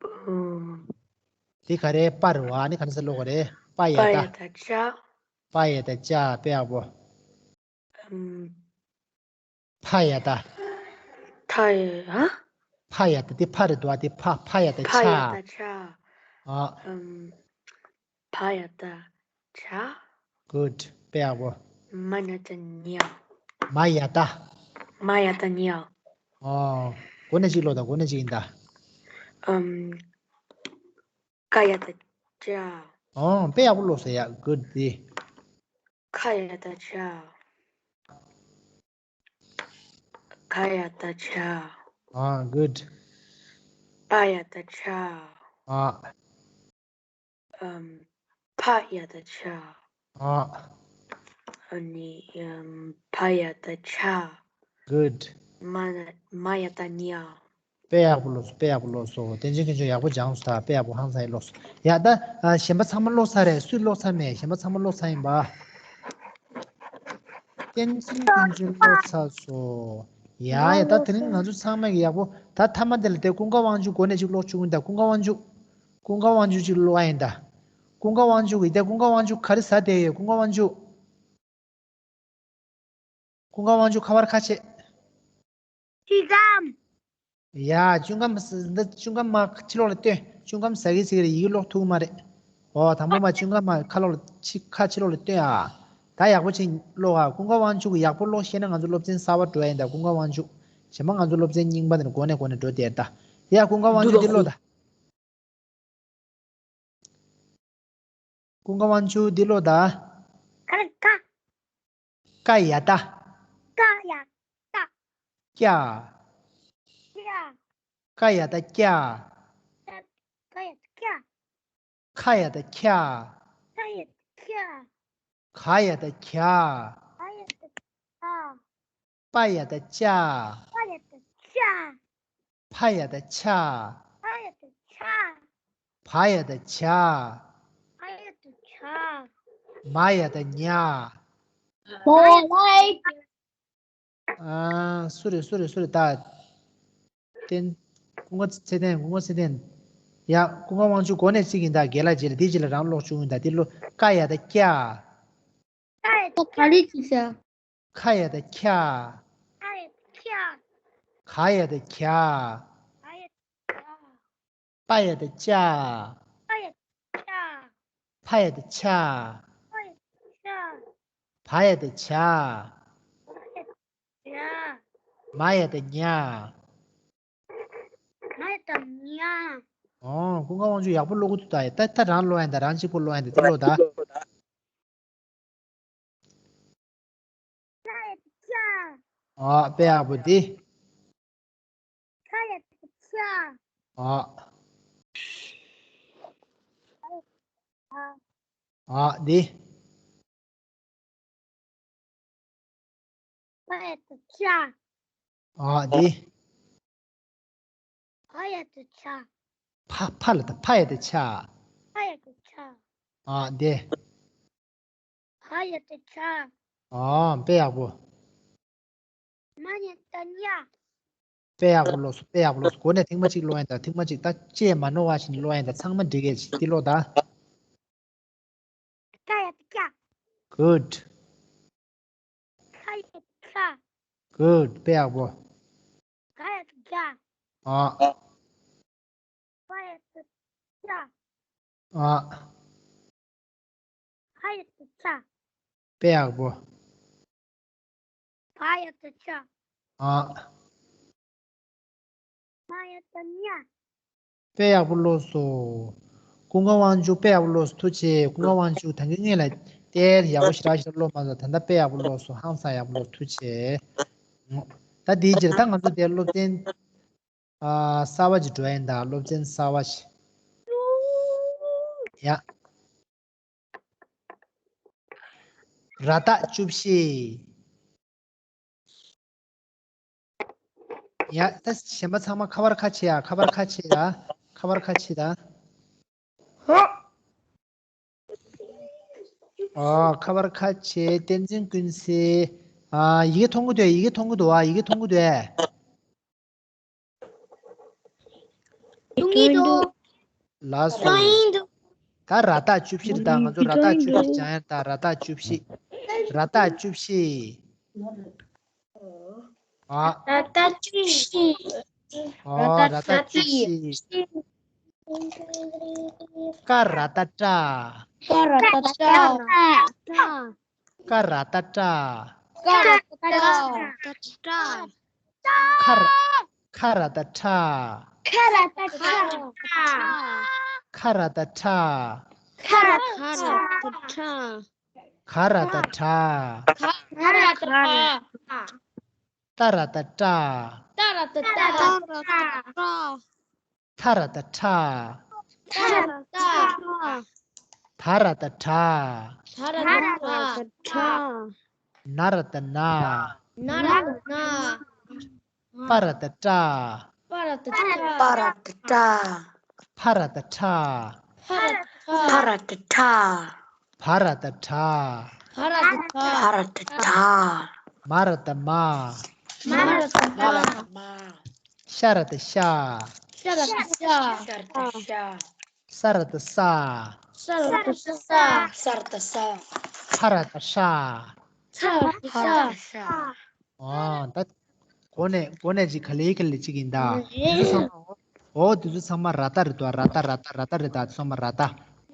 ཨུམ། དེ་ག་རེ། པ་རེད་བ། ཨ་ནི་ག་ནས་ཟེར་ཀློག་གི་རེད། པ་ཡ་བཏགས། པ་ཡ་བཏགས་ཕྱ། པ་ཡ་བཏགས་ཕྱ། དཔེ་ཡག་པོ། ཨུམ། ཕ་ཡ་བཏགས། ཐ་ཡ། ཧ། ཕ་ཡ་བཏགས། དེ་ཕ་རེད་དོ། དེ་ཕ། ཕ་ཡ་བཏགས་ཕ་ཕྱ། ཡ་བཏགས་ཕྱ། ཨ། ཨུམ། ཕ་ཡ་བཏགས་ཕྱ། Good། དཔེ་ཡག་པོ། མ་ཡ་བཏགས་མྱ། མ་ཡ་བཏགས། མ་ཡ་བཏགས་མྱ། ཨོ། གོ་ནས་ཅིག་ཀློག་དང་། གོ་ནས་ཅིག་ཡིན་ད། ཨམ། ཀ་ཡ་བཏགས་ཀྱ། ཨོ། དཔེ་ཡག་པོ་ཀློག་སོང་ཡ། Good། དེ། ཁ་ཡ་བཏགས་ཁྱ། ག་ཡ་བཏགས་གྱ། ཨ། Good། པ་ཡ་བཏགས་པྱ། ཨ། ཨམ། ཕ་ཡ་བཏགས་ཕྱ། ཨ། ཨ་ནི། ཨམ། བ་ཡ་བཏགས་བྱ། Good། མ་མ་ཡ་བཏགས་མྱ། དཔེ་ཡག་པོ་ཀློག་སོང་། དཔེ་ཡག་པོ་ཀློག་སོང་། བསྟན་འཛིན་དཀོན་མཆོག་ཡག་པོ་སྦྱངས་སོང་ད། དཔེ་ཡག་པོ་ཧང་སང་ཡག་ཀློག་སོང་། ཡ་ད། ཨ། གཞན་པ་ཚང་མ་ཀློག་ཚར་རེད། སུས་ཀློག་ཚར་མེད། གཞན་པ་ཚང་མ་ཀློག་ཚར་ཡིན་པ། བསྟན་འཛིན་དཀོན་མཆོག་ཀློག་ཚར་སོང་། ཡ་ཡ། ད་དེ་རིང་ང་ཚོ་ཚང་མས་ཡག་པོ། ད་མཐའ་མ་དེ་ལ་དེ་ཀུན་དགའ་དབང་ཕྱུག་སྒོ་ནས་ཅིག་ཀློག་བཅུག་ཡིན་ད། ཀུན་དགའ་དབང་ཕྱུག་ཀུན་དགའ་དབང་ཕྱུག་ཅིག་ཀློག་ཡིན་ད། ཀུན་དགའ་དབང་ཕྱུག་གིས་དེ། ཀུན་དགའ་དབང་ཕྱུག་ག་རེ་ཟ་བསྡད་ཡོད། ཀུན་དགའ་དབང་ཕྱུག་ཀུན་དགའ་དབང་ཕྱུག་ཁ་པར་ཁ་ཕྱེ། ཁྱེད་ཀམ། ཡ། ཅུང་ཀམ་ཟ། འདི་ཅུང་ཀམ་མ་ཕྱི་ལོགས་ལ་སྟོན། ཅུང་ཀམ་ཟ་གི་ཟེར་གི་རེད། ཡི་གེ་ཀློག་ཐུབ་ཀྱི་མ་རེད། ཨོ། དང་པོ་མ་ཅུང་ཀམ་མ་ཁ་ལོགས་ལ་ཕྱི་ཁ་ཕྱི་ལོགས་ལ་སྟོན་ཨ། ད་ཡག་པོ་བྱས་ཀློག་ཨ། ཀུན་དགའ་དབང་ཕྱུག་གི་ཡག་པོ་ཀློག་ཤེས་ན་ང་ཚོ་སློབ་ཚན་གསར་པ་འགྲོ་ཡ་ཡིན། ད་ཀུན་དགའ་དབང་ཕྱུག་གཞན་པ་ང་ཚོ་སློབ་ཚན་རྙིང་པ་དེ་ནས་འགོ་ནས་འགོ་ནས་འགྲོ་བསྡད་ད། ཡ། ཀུན་དགའ་དབང་ཕྱུག་འདི་ཀློག་ད། ཀུན་དགའ་དབང་ཕྱུག་འདི་ཀློག་ད། ཀ་ཀ། ཀ་ཡ་བཏགས། ཀ་ཡ་བཏགས། ཀྱ། ཀྱ། ཀ་ཡ་བཏགས་ཀྱ། ཀ་ཡ་བཏགས་ཀྱ། ཁ་ཡ་བཏགས་ཁྱ། ཁ་ཡ་བཏགས་ཁྱ། ག་ཡ་བཏགས་གྱ། ག་ཡ་བཏགས་གྱ། པ་ཡ་བཏགས་པྱ། པ་ཡ་བཏགས་པྱ། ཕ་ཡ་བཏགས་ཕྱ། ཕ་ཡ་བཏགས་ཕྱ། བ་ཡ་བཏགས་བྱ། བ་ཡ་བཏགས་བྱ། མ་ཡ་བཏགས་མྱ། མ་ཡ་བཏགས། ཨ། སུ་རེད་སུ་རེད་སུ་རེད་ད། བསྟན། ཀུན་དགའ་ཚེ་བརྟན། ཀུན་དགའ་ཚེ་བརྟན། ཡ། ཀུན་དགའ་དབང་ཕྱུག་མགོ་ནས་བརྩི་གི་ཡིན་ད། རྒན་ལགས་རྗེས་ལ་འདི་རྗེས་ལ་རང་ཀློག་བཅུག་ཡིན་ད། འདི་ཀློག་ཀ་ཡ་བཏགས་ཀྱ། ཀ་ཡ་བཏགས་ག་ལེ་ཅི་ཟེར། ཁ་ཡ་བཏགས་ཁྱ། ཁ་ཡ་བཏགས་ཁྱ། ག་ཡ་བཏགས་གྱ། ག་ཡ་བཏགས་གྱ། པ་ཡ་བཏགས་པྱ། པ་ཡ་བཏགས་པྱ། ཕ་ཡ་བཏགས་ཕྱ། ཕ་ཡ་བཏགས་ཕྱ། བ་ཡ་བཏགས་བྱ། བ་ཡ་བཏགས་བྱ། མ་ཡ་བཏགས་མྱ། མ་ཡ་བཏགས་མྱ། ཨོ། ཀུན་དགའ་དབང་ཕྱུག་ཡག་པོ་ཀློག་གི་འདུག་ད། ད་ད་རང་ཀློག་ཡ་ཡིན་ད། རང་གཅིག་པོ་ཀློག་ཡ་ཡིན་ད། འདི་ཀློག་ད། ཨ། དཔེ་ཡག་པོ་འདི། ཨ། ཨ། འདི། ཨ། འདི། ཕ། ཕ་ལ་ད། ཕ་ཡ་བཏགས་ཕྱ། ཨ། འདི། ཨ། དཔེ་ཡག་པོ། དཔེ་ཡག་པོ་ཀློག་སོང་། དཔེ་ཡག་པོ་ཀློག་སོང་། མགོ་ནས་ཐེངས་མ་གཅིག་ཀློག་ཡ་ཡིན་ད། ཐེངས་མ་གཅིག་ད་ལྕེ་མ་རྣོ་བ་ཞིག་ནས་ཀློག་ཡ་ཡིན་ད། ཚང་མ་འགྲིག་གི་ཡིན། འདི་ཀློག་ད། ཀ་ཡ་བཏགས་ཀྱ། Good. ཁ་ཡ་བཏགས་ཁྱ། Good. དཔེ་ཡག་པོ། ག་ཡ་བཏགས་གྱ། ཨ། པ་ཡ་བཏགས་པྱ། ཨ། ཕ་ཡ་བཏགས་ཕྱ། དཔེ་ཡག་པོ། བ་ཡ་བཏགས་བྱ། ཨ། མ་ཡ་བཏགས་མྱ། དཔེ་ཡག་པོ་ཀློག་སོང་། ཀུན་དགའ་དབང་ཕྱུག་དཔེ་ཡག་པོ་ཀློག་སོང་། ཐུགས་རྗེ་ཆེ། ཀུན་དགའ་དབང་ཕྱུག་ད་གིན་སྔོན་ལ་དཔེ་ཡག་པོ་ཞེ་དྲག་ཞིག་ཀློག་མ་སོང་། ད་ལྟ་དཔེ་ཡག་པོ་ཀློག་སོང་། ཧང་སང་ཡག་པོ་ཀློག་ཐུགས་རྗེ་ཆེ། ད་དེའི་རྗེས་ད་ང་ཚོ་དེ་སློབ་ཚན། ཨ། གསར་པ་ཅིག་འགྲོ་ཡིན་ད། སློབ་ཚན་གསར་པ་ཞིག་ཡ། ར་བཏགས་བཅུ་བཞི། ཡ། ད་གཞན་པ་ཚང་མ་ཁ་པར་ཁ་ཕྱེ་ཡ། ཁ་པར་ཁ་ཕྱེ་ཡ། ཁ་པར་ཁ་ཕྱེ་ད། ཨོ། ཁ་པར་ཁ་ཕྱེ། བསྟན་འཛིན་ཀུན་གསལ། ཨ། ཡི་གེ་མཐོང་གི་འདུག་ཡི་གེ་མཐོང་གི་འདུག་ཨ། ཡི་གེ་མཐོང་གི་འདུག་ཨ། མཐོང་གི་འདུག་ལགས་སོ། མཐོང་གི་འདུག་ད་ར་བཏགས་བཅུ་བཞི་རེད་ད། ང་ཚོ་ར་བཏགས་བཅུ་བཞི་སྦྱང་ཡ་ད། ར་བཏགས་བཅུ་བཞི། ར་བཏགས་བཅུ་བཞི། ཨ། ར་བཏགས་བཅུ་བཞི། ཨོ། ར་བཏགས་བཅུ་བཞི། ཀ་ར་བཏགས་ཀྲ། ཀ་ར་བཏགས་ཀྲ། ཀ་ར་བཏགས་ཀྲ། ཀ་ར་བཏགས་ཀྲ། ཁ་ར། ཁ་ར་བཏགས་ཁྲ། ཁ་ར་བཏགས་ཁྲ། ཁ་ར་བཏགས་ཁྲ། ཁ་ར་བཏགས་ཁྲ། ག་ར་བཏགས་གྲ། ག་ར་བཏགས་གྲ། ཏ་ར་བཏགས་ཏྲ། ཏ་ར་བཏགས་ཏྲ། ཏ་ར་བཏགས་ཏྲ། ཐ་ར་བཏགས་ཐྲ། ཐ་ར་བཏགས་ཐྲ། ད་ར་བཏགས་དྲ། ད་ར་བཏགས་དྲ། ན་ར་བཏགས་ན། ན་ར་བཏགས་ན། པ་ར་བཏགས་པྲ། པ་ར་བཏགས་པྲ། པ་ར་བཏགས་པྲ། ཕ་ར་བཏགས་ཕྲ། ཕ་ར་བཏགས་ཕྲ། ཕ་ར་བཏགས་ཕྲ། བ་ར་བཏགས་བ། བ་ར་བཏགས་བ། བ་ར་བཏགས་བ། མ་ར་བཏགས་མ། མ་ར་བཏགས་མ། མ་ར་བཏགས་མ། ཤ་ར་བཏགས་ཤ། ཤ་ར་བཏགས་ཤ། ཤ་ར་བཏགས་ཤ། ས་ར་བཏགས་ས། ས་ར་བཏགས་ས། ས་ར་བཏགས་ས། ཧ་ར་བཏགས་ཧྲ། ཧ་ར་བཏགས་ཧ། ཧ་ར་བཏགས་ཧྲ། ཨ། ད། གོ་ནས་གོ་ནས་ཅིག་ག་ལེ་ག་ལེ་ཅིག་ཡིན་ད། དེ་ཚོ་ཚང་མ་འོ་དེ་ཚོ་ཚང་མ་ར་ཏ་རེད་དོ། ར་ཏ་ར་ཏ་ར་ཏ་རེད་ད། དེ་ཚང་མ་ར་ཏ།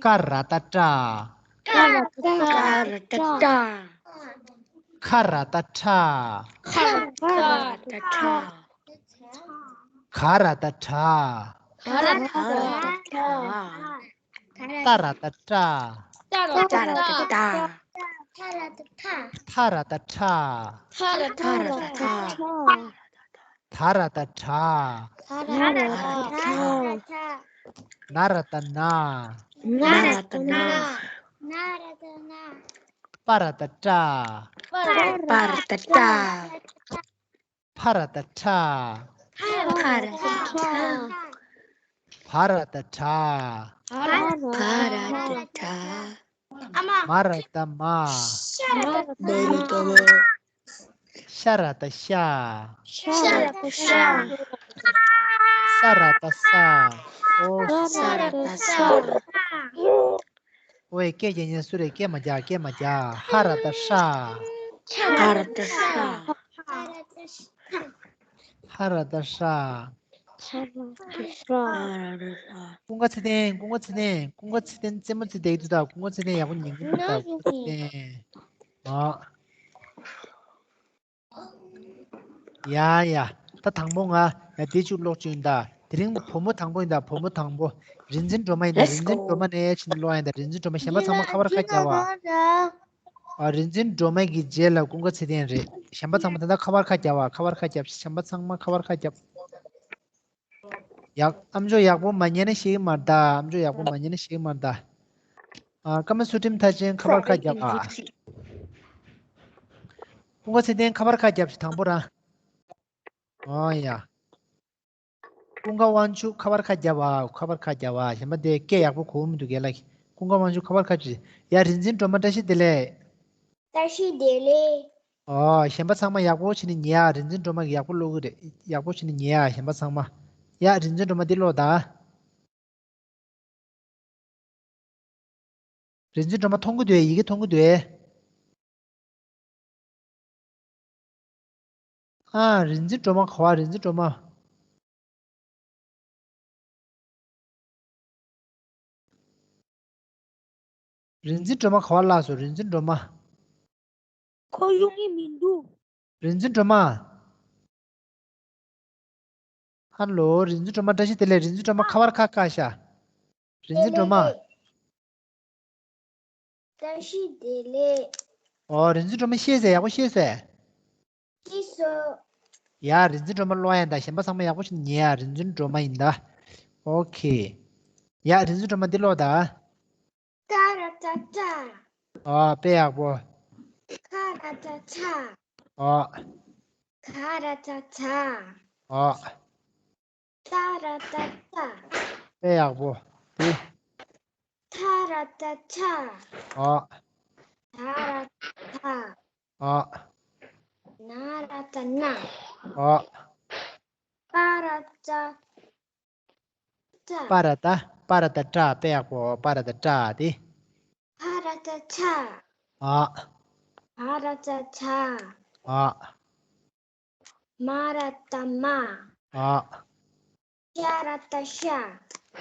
ཀ་ར་ཏ་ཀྲ། ཀ་ར་ཏ་ཀྲ། ཁ་ར་ཏ་ཁྲ། ཁ་ར་ཏ་ཁྲ། ག་ར་ཏ་གྲ། ག་ར་ཏ་གྲ། ཏ་ར་ཏ་ཏྲ། ཏ་ར་ཏ་ཏྲ། ཐ་ར་ཏ་ཐ། ཐ་ར་ཏ་ཐ། ད་ར་ཏ་དྲ། ད་ར་ཏ་དྲ། ན་ར་ཏ་ན། ན་ར་ཏ་ན། ན་ར་ཏ་ན། པ་ར་ཏ་པྲ། པ་ར་ཏ་པྲ། ཕ་ར་ཏ་ཕྲ། ཕ་ར་ཏ་ཕྲ། བ་ར་ཏ་བྲ། བ་ར་ཏ་བྲ། མ་ར་ཏ་མ། ཤ་ར་ཏ་ཤ། ཤ་ར་ཏ་ཤ། ཤ་ར་ཏ་ཤ། ས་ར་ཏ་ས། ཨོ། ས་ར་ཏ་ས། ཨོའི་སྐད་རྒྱག་མཁན་སུ་རེད། སྐད་མ་རྒྱག་སྐད་མ་རྒྱག་ཧ་ར་ཏ་ཧྲ། ཧ་ར་ཏ་ཧྲ། ཧ་ར་ཏ་ཧྲ། ཧ་ར་ཏ་ཧྲ། ཀུན་དགའ་ཚེ་བརྟན། ཀུན་དགའ་ཚེ་བརྟན། ཀུན་དགའ་ཚེ་བརྟན་རྩེད་མོ་རྩེ་བསྡད་འདུག་ད། ཀུན་དགའ་ཚེ་བརྟན་ཡག་པོ་ཉན་གི་འདུག་ད། ཀུན་དགའ་ཚེ་བརྟན། ཨ། ཡ་ཡ། ད་དང་པོ་ང་ཡ་དེ་བཅུ་ཀློག་བཅུག་ཡིན་ད། དེ་རིང་བུ་མོ་དང་པོ་ཡིན་ད། བུ་མོ་དང་པོ། རིག་འཛིན་སྒྲོལ་མ་ཡིན་ད། རིག་འཛིན་སྒྲོལ་མ་ནས་ཕྱིན་ཀློག་ཡིན་ད། རིག་འཛིན་སྒྲོལ་མ། གཞན་པ་ཚང་མ་ཁ་པར་ཁ་རྒྱབ་ཨ། ཨ། རིག་འཛིན་སྒྲོལ་མ་གི་རྗེས་ལ་ཀུན་དགའ་ཚེ་བརྟན་རེད། གཞན་པ་ཚང་མ་ད་ལྟ་ཁ་པར་ཁ་རྒྱབ་ཨ། ཁ་པར་ཁ་རྒྱབ། གཞན་པ་ཚང་མ་ཁ་པར་ཁ་རྒྱབ། ཡག་ཨ་མཆོག་ཡག་པོ་མ་ཉན་ན་ཤེས་ཀྱི་མ་རེད་ད། ཨ་མཆོག་ཡག་པོ་མ་ཉན་ན་ཤེས་ཀྱི་མ་རེད་ད། ཨ། ཀརྨ་ཚུལ་ཁྲིམས་མཐར་ཕྱིན་ཁ་པར་ཁ་རྒྱབ་ཨ། ཀུན་དགའ་ཚེ་བརྟན་ཁ་པར་ཁ་རྒྱབ་ཤིག་དང་པོ་རང་། ཨོ་ཡ། ཀུན་དགའ་དབང་ཕྱུག་ཁ་པར་ཁ་རྒྱབ་ཨ། ཁ་པར་ཁ་རྒྱབ་ཨ། གཞན་པ་དེ་སྐད་ཡག་པོ་གོ་གི་མི་འདུག་རྒན་ལགས། ཀུན་དགའ་དབང་ཕྱུག་ཁ་པར་ཁ་ཅིག་ཡ། རིག་འཛིན་སྒྲོལ་མ་བཀྲ་ཤིས་བདེ་ལེགས། བཀྲ་ཤིས་བདེ་ལེགས། ཨོ། གཞན་པ་ཚང་མ་ཡག་པོ་བྱས་ནས་ཉན་ཨ། རིག་འཛིན་སྒྲོལ་མ་གིས་ཡག་པོ་ཀློག་གི་རེད། ཡག་པོ་བྱས་ནས་ཉན་ཨ། གཞན་པ་ཚང་མ། ཡ། རིག་འཛིན་སྒྲོལ་མ་འདི་ཀློག་དང་། རིག་འཛིན་སྒྲོལ་མ་མཐོང་གི་འདུག་ཨེ། ཡི་གེ་མཐོང་གི་འདུག་ཨེ། ཨ། རིག་འཛིན་སྒྲོལ་མ་ག་བ། རིག་འཛིན་སྒྲོལ་མ། རིག་འཛིན་སྒྲོལ་མ་ག་བ་བརླག་སོང་། རིག་འཛིན་སྒྲོལ་མ། ཁོ་ཡོང་གི་མི་འདུག་རིག་འཛིན་སྒྲོལ་མ། ཧ་ལོ། རིག་འཛིན་སྒྲོལ་མ་བཀྲ་ཤིས་བདེ་ལེགས། རིག་འཛིན་སྒྲོལ་མ་ཁ་པར་ཁ་བཀག་ཤག་རིག་འཛིན་སྒྲོལ་མ། བཀྲ་ཤིས་བདེ་ལེགས། ཨོ། རིག་འཛིན་སྒྲོལ་མ་ཤེས་ཟེར། ཡག་པོ་ཤེས་ཟེར། ཤེས་སོང་། ཡ། རིག་འཛིན་སྒྲོལ་མ་ཀློག་ཡ་ད། གཞན་པ་ཚང་མ་ཡག་པོ་ཞིག་ཉན་ཡ། རིག་འཛིན་སྒྲོལ་མ་ཡིན་ད། ཨོ་ཁེ། ཡ། རིག་འཛིན་སྒྲོལ་མ་འདི་ཀློག་ད། ཏ་ར་ཏ་ཏ། ཨོ། དཔེ་ཡག་པོ། ཁ་ར་ཏ་ཁྲ། ཨོ། ག་ར་ཏ་གྲ། ཨོ། ཏ་ར་ཏ་ཏ། དཔེ་ཡག་པོ། དེ། ཐ་ར་ཏ་ཐ། ཨོ། ད་ར་ཏ་ད། ཨོ། ན་ར་ཏ་ན། ཨོ། པ་ར་ཏ་པྲ། པ་ར་ཏ། པ་ར་ཏ་པྲ། དཔེ་ཡག་པོ། པ་ར་ཏ་པྲ་དེ། ཕ་ར་ཏ་ཕྲ། ཨོ། བ་ར་ཏ་བྲ། ཨོ། མ་ར་ཏ་མྲ། ཨོ། ཤ་ར་ཏ་ཤྲ།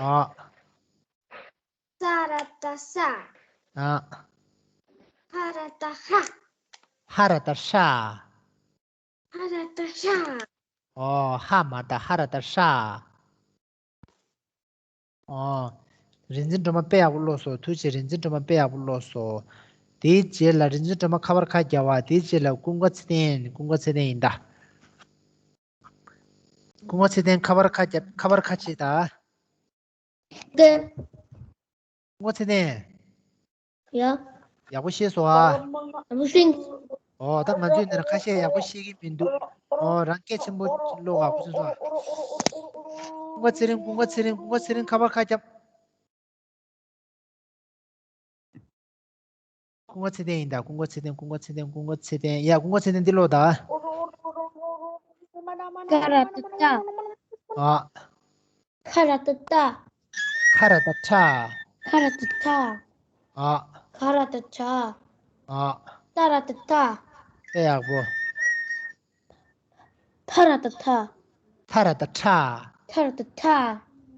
ཨོ། ཙ་ར་ཏ་ཙྲ། ཨོ། ཧ་ར་ཏ་ཧྲ། ཧ་ར་ཏ་ཧྲ། ཧ་ར་ཏ་ཧྲ། ཨོ། ཧ་མ་ར་ཏ། ཧ་ར་ཏ་ཧྲ། ཨོ། རིག་འཛིན་སྒྲོལ་མ་དཔེ་ཡག་པོ་ཀློག་སོང་། ཐུགས་རྗེ་ཆེ། རིག་འཛིན་སྒྲོལ་མ་དཔེ་ཡག་པོ་ཀློག་སོང་། དེའི་རྗེས་ལ་རིག་འཛིན་སྒྲོལ་མ་ཁ་པར་ཁ་རྒྱབ་པ། དེའི་རྗེས་ལ་ཀུན་དགའ་ཚེ་བརྟན། ཀུན་དགའ་ཚེ་བརྟན་ཡིན་ད། ཀུན་དགའ་ཚེ་བརྟན་ཁ་པར་ཁ་རྒྱབ། ཁ་པར་ཁ་ཕྱེ་ད། ཀུན་དགའ་ཚེ་བརྟན། ཡ། ཡག་པོ་ཤེས་སོང་ཨ། ཡག་པོ་ཤེས། ཨོ། ད་ང་ཚོའི་ནང་ཁ་ཤས་ཡག་པོ་ཤེས་ཀྱི་མི་འདུག་ཨོ། རང་སྐད་ཆེན་པོ་ཀློག་ཨ། ཁུ་སིམ་སོང་ཨ། ཀུན་དགའ་ཚེ་རིང་། ཀུན་དགའ་ཚེ་རིང་། ཀུན་དགའ་ཚེ་རིང་། ཁ་པར་ཁ་རྒྱབ། ཀུན་དགའ་ཚེ་བརྟན་ཡིན་ད། ཀུན་དགའ་ཚེ་བརྟན། ཀུན་དགའ་ཚེ་བརྟན། ཀུན་དགའ་ཚེ་བརྟན། ཡ། ཀུན་དགའ་ཚེ་བརྟན་འདི་ཀློག་ད། ཀ་ར་ཏ་ཀྲ། ཨ། ཁ་ར་ཏ་ཏ། ཁ་ར་ཏ་ཁྲ། ཁ་ར་ཏ་ཁྲ། ཨ། ག་ར་ཏ་གྲ། ཨ། ཏ་ར་ཏ་ཏྲ། དཔེ་ཡག་པོ། ཐ་ར་ཏ་ཐ། ཐ་ར་ཏ་ཐ། ཐ་ར་ཏ་ཐ།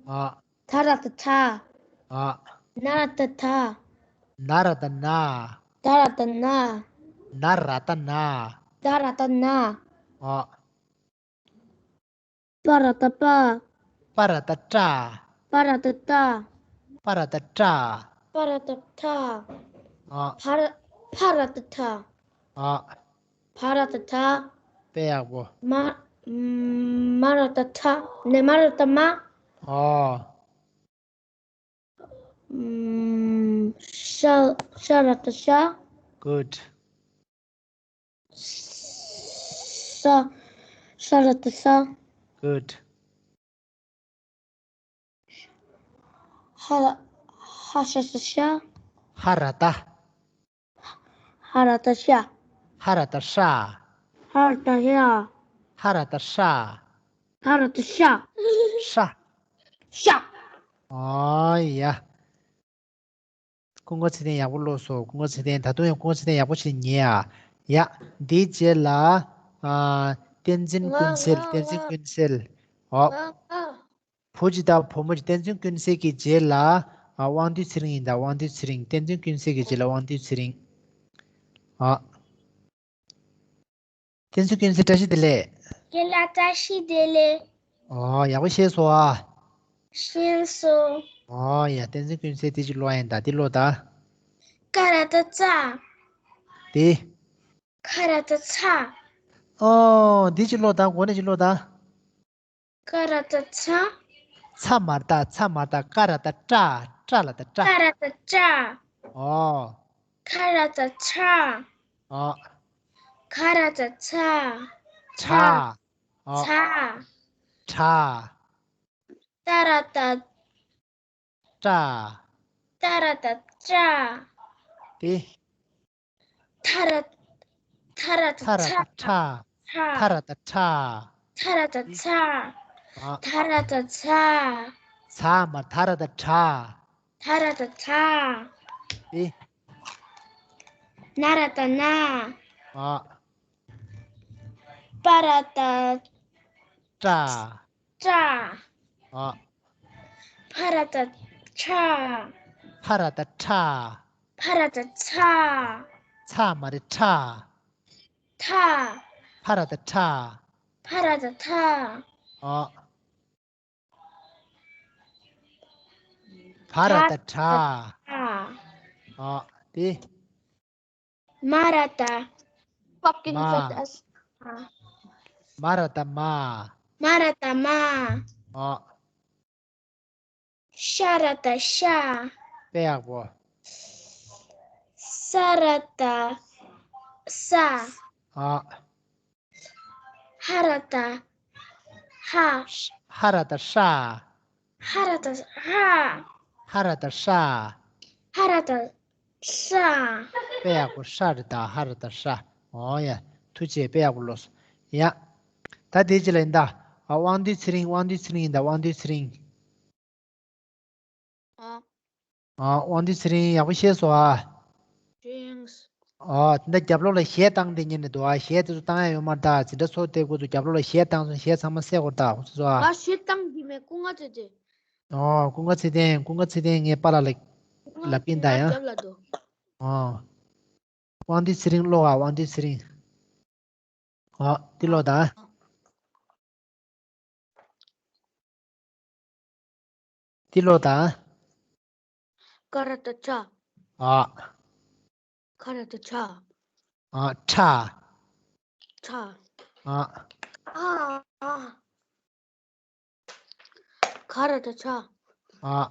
ཨ། ཐ་ར་ཏ་ཐ། ཨ། ན་ར་ཏ་ཐ། ན་ར་ཏ་ན། ད་ར་ཏ་ན། ན་ར་ཏ་ན། ད་ར་ཏ་ན། ཨ། པ་ར་ཏ་པ། པ་ར་ཏ་པྲ། པ་ར་ཏ་པྲ། པ་ར་ཏ་པྲ། པ་ར་ཏ་པྲ། ཨ། ཕ་ར་ཕ་ར་ཏ་ཕྲ། ཨ། ཕ་ར་ཏ་ཕྲ། དཔེ་ཡག་པོ། མ་མ་ར་ཏ་མྲ། ནས་མ་ར་ཏ་མྲ། ཨོ། ཤ་ཤ་ར་ཏ་ཤྲ། Good. ཤ་ཤ་ར་ཏ་ཤྲ། Good. ཧ་ཧ་ཤ་ཤ་ཤ། ཧ་ར་ཏ། ཧ་ར་ཏ་ཤ། ཧ་ར་ཏ་ཧྲ། ཧ་ར་ཏ་ཧྲ། ཧ་ར་ཏ་ཧྲ། ཧ་ར་ཏ་ཤ། ཧྲ། ཤ། ཨོ་ཡ། ཀུན་དགའ་ཚེ་བརྟན་ཡག་པོ་ཀློག་སོང་། ཀུན་དགའ་ཚེ་བརྟན། ད་དུང་ཡང་ཀུན་དགའ་ཚེ་བརྟན་ཡག་པོ་ཞིག་ཉན་ཨ། ཡ། འདིའི་རྗེས་ལ། ཨ། བསྟན་འཛིན་ཀུན་གསལ། བསྟན་འཛིན་ཀུན་གསལ། ཨོ། བུ་གཅིག་དང་བུ་མོ་གཅིག། བསྟན་འཛིན་ཀུན་གསལ་གྱི་རྗེས་ལ། ཨ། དབང་འདུས་ཚེ་རིང་ཡིན་ད། དབང་འདུས་ཚེ་རིང་། བསྟན་འཛིན་ཀུན་གསལ་གྱི་རྗེས་ལ་དབང་འདུས་ཚེ་རིང་། ཨ། བསྟན་འཛིན་ཀུན་གསལ་བཀྲ་ཤིས་བདེ་ལེགས། རྒན་ལགས་བཀྲ་ཤིས་བདེ་ལེགས། ཨོ་ཡག་པོ་ཤེས་སོང་ཨ། ཤེས་སོང་། ཨོ་ཡ། བསྟན་འཛིན་ཀུན་གསལ་དེ་གཅིག་ཀློག་ཡིན་ད། དེ་ཀློག་ད། ཀ་ར་ཏ་ཙ། དེ། ཁ་ར་ཏ་ཚ། ཨོ། འདི་གཅིག་ཀློག་ད། གོ་ནས་གཅིག་ཀློག་ད། ཀ་ར་ཏ་ཚ། ཚ་མ་རེད་ད། ཚ་མ་རེད་ད། ཀ་ར་ཏ་ཀྲ། ཀྲ་ལ་ཏ་ཀྲ། ཀ་ར་ཏ་ཀྲ། ཨོ། ཁ་ར་ཏ་ཁྲ། ཨོ། ཁ་ར་ཏ་ཁྲ། ཁྲ། ཨོ། ཁྲ། ཁྲ། ཏ་ར་ཏ། ཏྲ། ཏ་ར་ཏ་ཏྲ། དེ། ཐ་ར། ཐ་ར་ཏ་ཐ་ར་ཏ་ཐྲ། ཐ་ར་ཏ་ཐྲ། ཐ་ར་ཏ་ཐྲ། ཨ། ཐ་ར་ཏ་ཐྲ། ཚ་མ། ཐ་ར་ཏ་ཐྲ། ཐ་ར་ཏ་ཐྲ། དེ། ན་ར་ཏ་ན། ཨ། པ་ར་ཏ། ཏྲ། ཏྲ། ཨ། ཕ་ར་ཏ་ཕྲ། ཕ་ར་ཏ་ཕྲ། ཕ་ར་ཏ་ཕྲ། ཚ་མ་རེད། ཁྲ། ཁྲ། ཕ་ར་ཏ་ཁྲ། ཕ་ར་ཏ་ཁྲ། ཨ། བ་ར་ཏ་བྲ། ཨ། དེ། མ་ར་ཏ། Pumpkin མ། Fat as- མ་ར་ཏ་མ། མ་ར་ཏ་མ། ཨ། ཤ་ར་ཏ་ཤ། དཔེ་ཡག་པོ། ས་ར་ཏ་ས། ཨ། ཧ་ར་ཏ་ཧ། ཧ་ར་ཏ་ཧྲ། ཧ་ར་ཏ་ཧྲ། ཧ་ར་ཏ་ཧྲ། ཧ་ར་ཏ་ཧྲ། དཔེ་ཡག་པོ། ཧྲ་རེད་ད། ཧ་ར་ཏ་ཧྲ། ཨོ་ཡ། ཐུགས་རྗེ་ཆེ། དཔེ་ཡག་པོ་ཀློག་སོང་། ཡ། ད་དེ་ཅི་ལ་ཡིན་ད། ཨ། དབང་འདུས་ཚེ་རིང་། དབང་འདུས་ཚེ་རིང་ཡིན་ད། དབང་འདུས་ཚེ་རིང་། ཨ། ཨ། དབང་འདུས་ཚེ་རིང་ཡག་པོ་ཤེས་སོང་ཨ། ཤེས། ཨ། དེ་འདྲ་རྒྱབ་ལོགས་ལ་གཞས་བཏང་བསྡད་མཁན་རེད་འདུག་ཨ། གཞས་དེ་ཚོ་བཏང་ཡ་ཡོད་མ་རེད་ད། འཛིན་གྲྭ་ཚོགས་དེ་ཁོ་ཚོ་རྒྱབ་ལོགས་ལ་གཞས་བཏང་སོང་། གཞས་ཚང་མ་བསད་དགོས་རེད་ད། ཁོ་ཚོ་ཚོ་ཨ། ང་གཞས་བཏང་གི་མེད། སྐུ་ངལ་ཚོད་ཚོད། ཨོ། ཀུན་དགའ་ཚེ་བརྟན། ཀུན་དགའ་ཚེ་བརྟན་ངའི་པཱ་ལགས་ལ་ལབ་ཀྱིན་གདའ་ཡང་། ཨོ། དབང་འདུས་ཚེ་རིང་ཀློག་ཨ། དབང་འདུས་ཚེ་རིང་། ཨོ། འདི་ཀློག་དང་། འདི་ཀློག་དང་། ཀ་ར་ཏ་ཀྲ། ཨ། ཁ་ར་ཏ་ཁྲ། ཨ། ཁྲ། ཁྲ། ཨ། ཨ། ཨ། ཁ་ར་ཏ་ཁྲ། ཨ།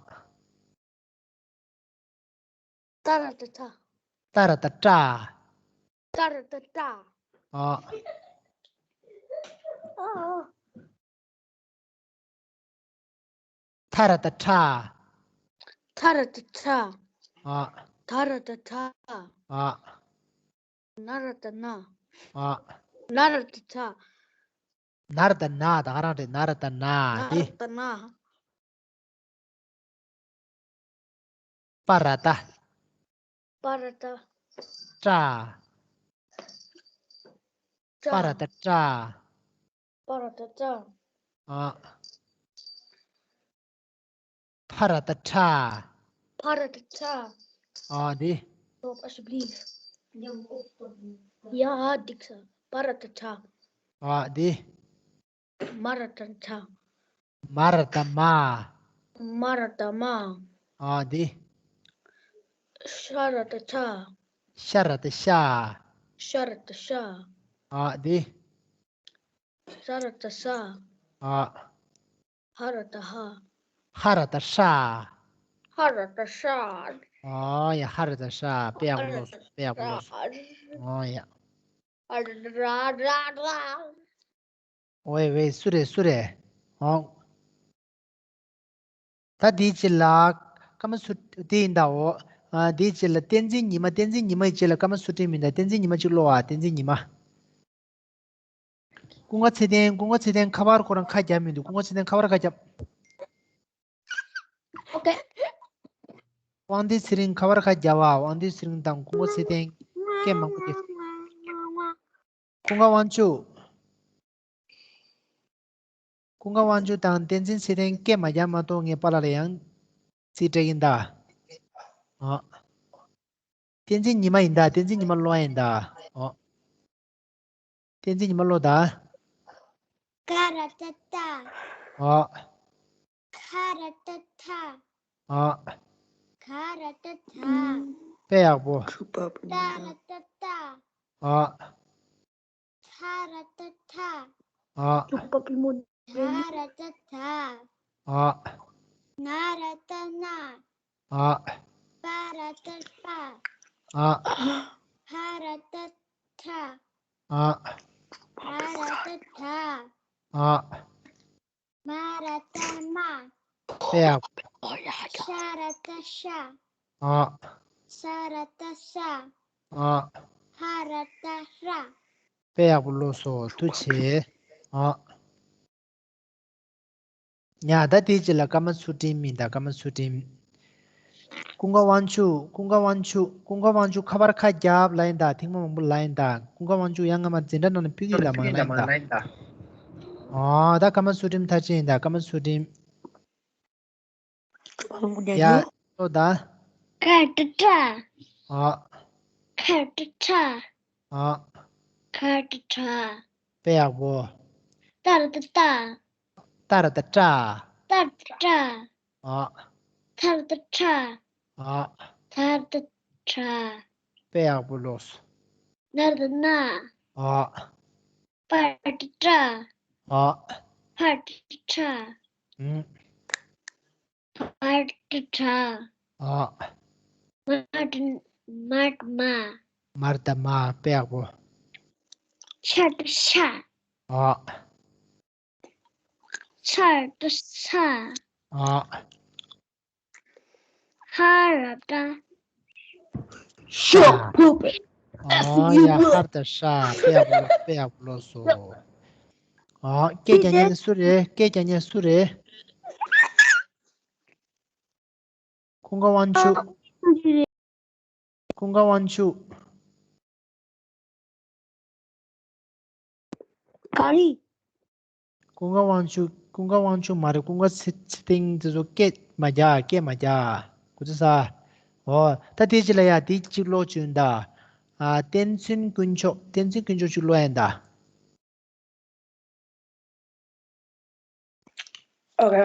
ཏ་ར་ཏ་ཏྲ། ཏ་ར་ཏ་ཏྲ། ཏ་ར་ཏ་ཏྲ། ཨ། ཨ། ཐ་ར་ཏ་ཐྲ། ཐ་ར་ཏ་ཐྲ། ཨ། ཐ་ར་ཏ་ཐྲ། ཨ། ན་ར་ཏ་ན། ཨ། ན་ར་ཏ་ན། ན་ར་ཏ་ན། ད་ག་རང་རེད། ན་ར་ཏ་ན། ན་དེ། ར་ཏ་ན། པ་ར་ཏ། པ་ར་ཏ། ཏྲ། ཏྲ། པ་ར་ཏ་ཏྲ། ཕ་ར་ཏ་ཏྲ། ཨ། ཕ་ར་ཏ་ཕྲ། ཕ་ར་ཏ་ཕྲ། ཨ་དེ། Stop, I should leave. ཡ་ཨ་འགྲིག་ས། ཕ་ར་ཏ་ཕྲ། ཨ་དེ། མ་ར་ཏ་མྲ། མ་ར་ཏ་མྲ། མ་ར་ཏ་མྲ། ཨ་དེ། ཤ་ར་ཏ་ཤྲ། ཤ་ར་ཏ་ཤྲ། ཤ་ར་ཏ་ཤྲ། ཨ་དེ། ས་ར་ཏ་སྲ། ཨ། ཧ་ར་ཏ་ཧྲ། ཧ་ར་ཏ་ཧྲ། ཧ་ར་ཏ་ཧྲ། ཨ་ཡ་ཧ་ར་ཏ་ཧྲ། དཔེ་ཡག་པོ་ལོས། དཔེ་ཡག་པོ་ལོས། ཨ་ཡ། ཨ་ར་ར་ར། ཝེ་ཝེ་སུ་རེད་སུ་རེད། ཨོ། ད་དེའི་རྗེས་ལ་ཀ་མ་སུ་དེ་ཡིན་ད་འོ། ཨ་དེའི་རྗེས་ལ་བསྟན་འཛིན་ཉི་མ། བསྟན་འཛིན་ཉི་མ་ཡི་རྗེས་ལ་ཀ་མ་སུ་ཏྲའི་མིང་དང་བསྟན་འཛིན་ཉི་མ་གཅིག་ཀློག་ཨ། བསྟན་འཛིན་ཉི་མ། ཀུན་དགའ་ཚེ་བརྟན། ཀུན་དགའ་ཚེ་བརྟན་ཁ་པར་ཁོ་རང་ཁ་རྒྱབ་མི་འདུག་ཀུན་དགའ་ཚེ་བརྟན་ཁ་པར་ཁ་རྒྱབ། ཨོ་ཀེ། དབང་འདུས་ཚེ་རིང་ཁ་པར་ཁ་རྒྱབ་ཨ། དབང་འདུས་ཚེ་རིང་དང་ཀུན་དགའ་ཚེ་བརྟན་སྐད་མང་པོ་རྒྱབ། ཀུན་དགའ་དབང་ཕྱུག་ཀུན་དགའ་དབང་ཕྱུག་དང་བསྟན་འཛིན་ཚེ་བརྟན་སྐད་མ་རྒྱབ་མ་གཏོགས་ངས་པཱ་ལགས་ལ་ཡང་རྩིས་སྤྲད་ཀྱིན་གདའ། ཨོ། བསྟན་འཛིན་ཉི་མ་ཡིན་གདའ། བསྟན་འཛིན་ཉི་མ་ཀློག་ཡིན་གདའ། ཨོ། བསྟན་འཛིན་ཉི་མ་ཀློག་གདའ། ཀ་ར་ཏ་ཀྲ། ཨོ། ཁ་ར་ཏ་ཁྲ། ཨོ། ག་ར་ཏ་གྲ། དཔེ་ཡག་པོ། ཏ་ར་ཏ་ཏྲ། ཨོ། ཚ་ར་ཏ་ཚྲ། ཨོ། ད་ར་ཏ་དྲ། ཨོ། ན་ར་ཏ་ནྲ། ཨོ། པ་ར་ཏ་པྲ། ཨོ། ཕ་ར་ཏ་ཕྲ། ཨོ། བ་ར་ཏ་བྲ། ཨོ། མ་ར་ཏ་མྲ། དཔེ་ཡག་ཤ་ར་ཏ་ཤྲ། ཨོ། ཤ་ར་ཏ་ཤྲ། ཨོ། ཧ་ར་ཏ་ཧྲ། དཔེ་ཡག་པོ་ཀློག་སོང་། ཐུགས་རྗེ་ཆེ། ཨོ། ཡ་ད་དེའི་རྗེས་ལ་ཀ་མ་སུ་ཏྲའི་མིང་དང་། ཀ་མ་སུ་ཏྲའི་མིང་། ཀུན་དགའ་དབང་ཕྱུག་ཀུན་དགའ་དབང་ཕྱུག་ཀུན་དགའ་དབང་ཕྱུག་ཁ་པར་ཁ་རྒྱབ་ལབ་ཡིན་ད། ཐེངས་མ་མང་པོ་ལབ་ཡིན་ད། ཀུན་དགའ་དབང་ཕྱུག་ཡང་སྔ་མ་འཛིན་གྲྭ་ནང་ནས་ཕུད་ཀྱི་ལ་མང་ལབ་ཡིན་ད། ཨོ་ད་ཀ་མ་སུ་ཏྲའི་མཐར་ཕྱིན་ཡིན་ད། ཀ་མ་སུ་ཏྲའི། ཡ་ཀློག་ད། ཀ་ར་ཏ་ཀྲ། ཨོ། ཁ་ར་ཏ་ཁྲ། ཨོ། ག་ར་ཏ་གྲ། དཔེ་ཡག་པོ། ཏ་ར་ཏ་ཏྲ། ཏ་ར་ཏ་ཏྲ། ཏ་ར་ཏ་ཏྲ། ཨོ། ཐ་ར་ཏ་ཐྲ། ཨོ། ཐ་ར་ཏ་ཐྲ། དཔེ་ཡག་པོ་ཀློག་སོང་། ན་ར་ཏ་ནྲ། ཨོ། པ་ར་ཏ་པྲ། ཨོ། ཕ་ར་ཏ་ཕྲ། ཨུམ། བ་ར་ཏ་བྲ། ཨོ། མ་ར་ཏ་མྲ། མ་ར་ཏ་མྲ། དཔེ་ཡག་པོ། ཤ་ར་ཏ་ཤྲ། ཨོ། ཚ་ར་ཏ་ཚྲ། ཨོ། ཧ་ར་ཏ། ཤ། ཨོ་ཡ་ཧ་ར་ཏ་ཧྲ། དཔེ་ཡག་པོ་ཀློག་དཔེ་ཡག་པོ་ཀློག་སོང་། ཨོ་སྐད་རྒྱག་མཁན་དེ་སུ་རེད། སྐད་རྒྱག་མཁན་སུ་རེད། ཀུན་དགའ་དབང་ཕྱུག་ཀུན་དགའ་དབང་ཕྱུག་ག་རེ། ཀུན་དགའ་དབང་ཕྱུག་ཀུན་དགའ་དབང་ཕྱུག་མ་རེད། ཀུན་དགའ་ཚེ་ཚེ་བརྟན་དེ་ཚོ་སྐད་མ་རྒྱག་སྐད་མ་རྒྱག་གུ་ཚོད་ས། འོ་ད་དེ་ཅི་ལ་ཡ་དེ་གཅིག་ཀློག་བྱོས་ད། ཨ་བསྟན་འཛིན་དཀོན་མཆོག་བསྟན་འཛིན་དཀོན་མཆོག་གཅིག་ཀློག་ཡ་ད། ཨོ་ཁེ།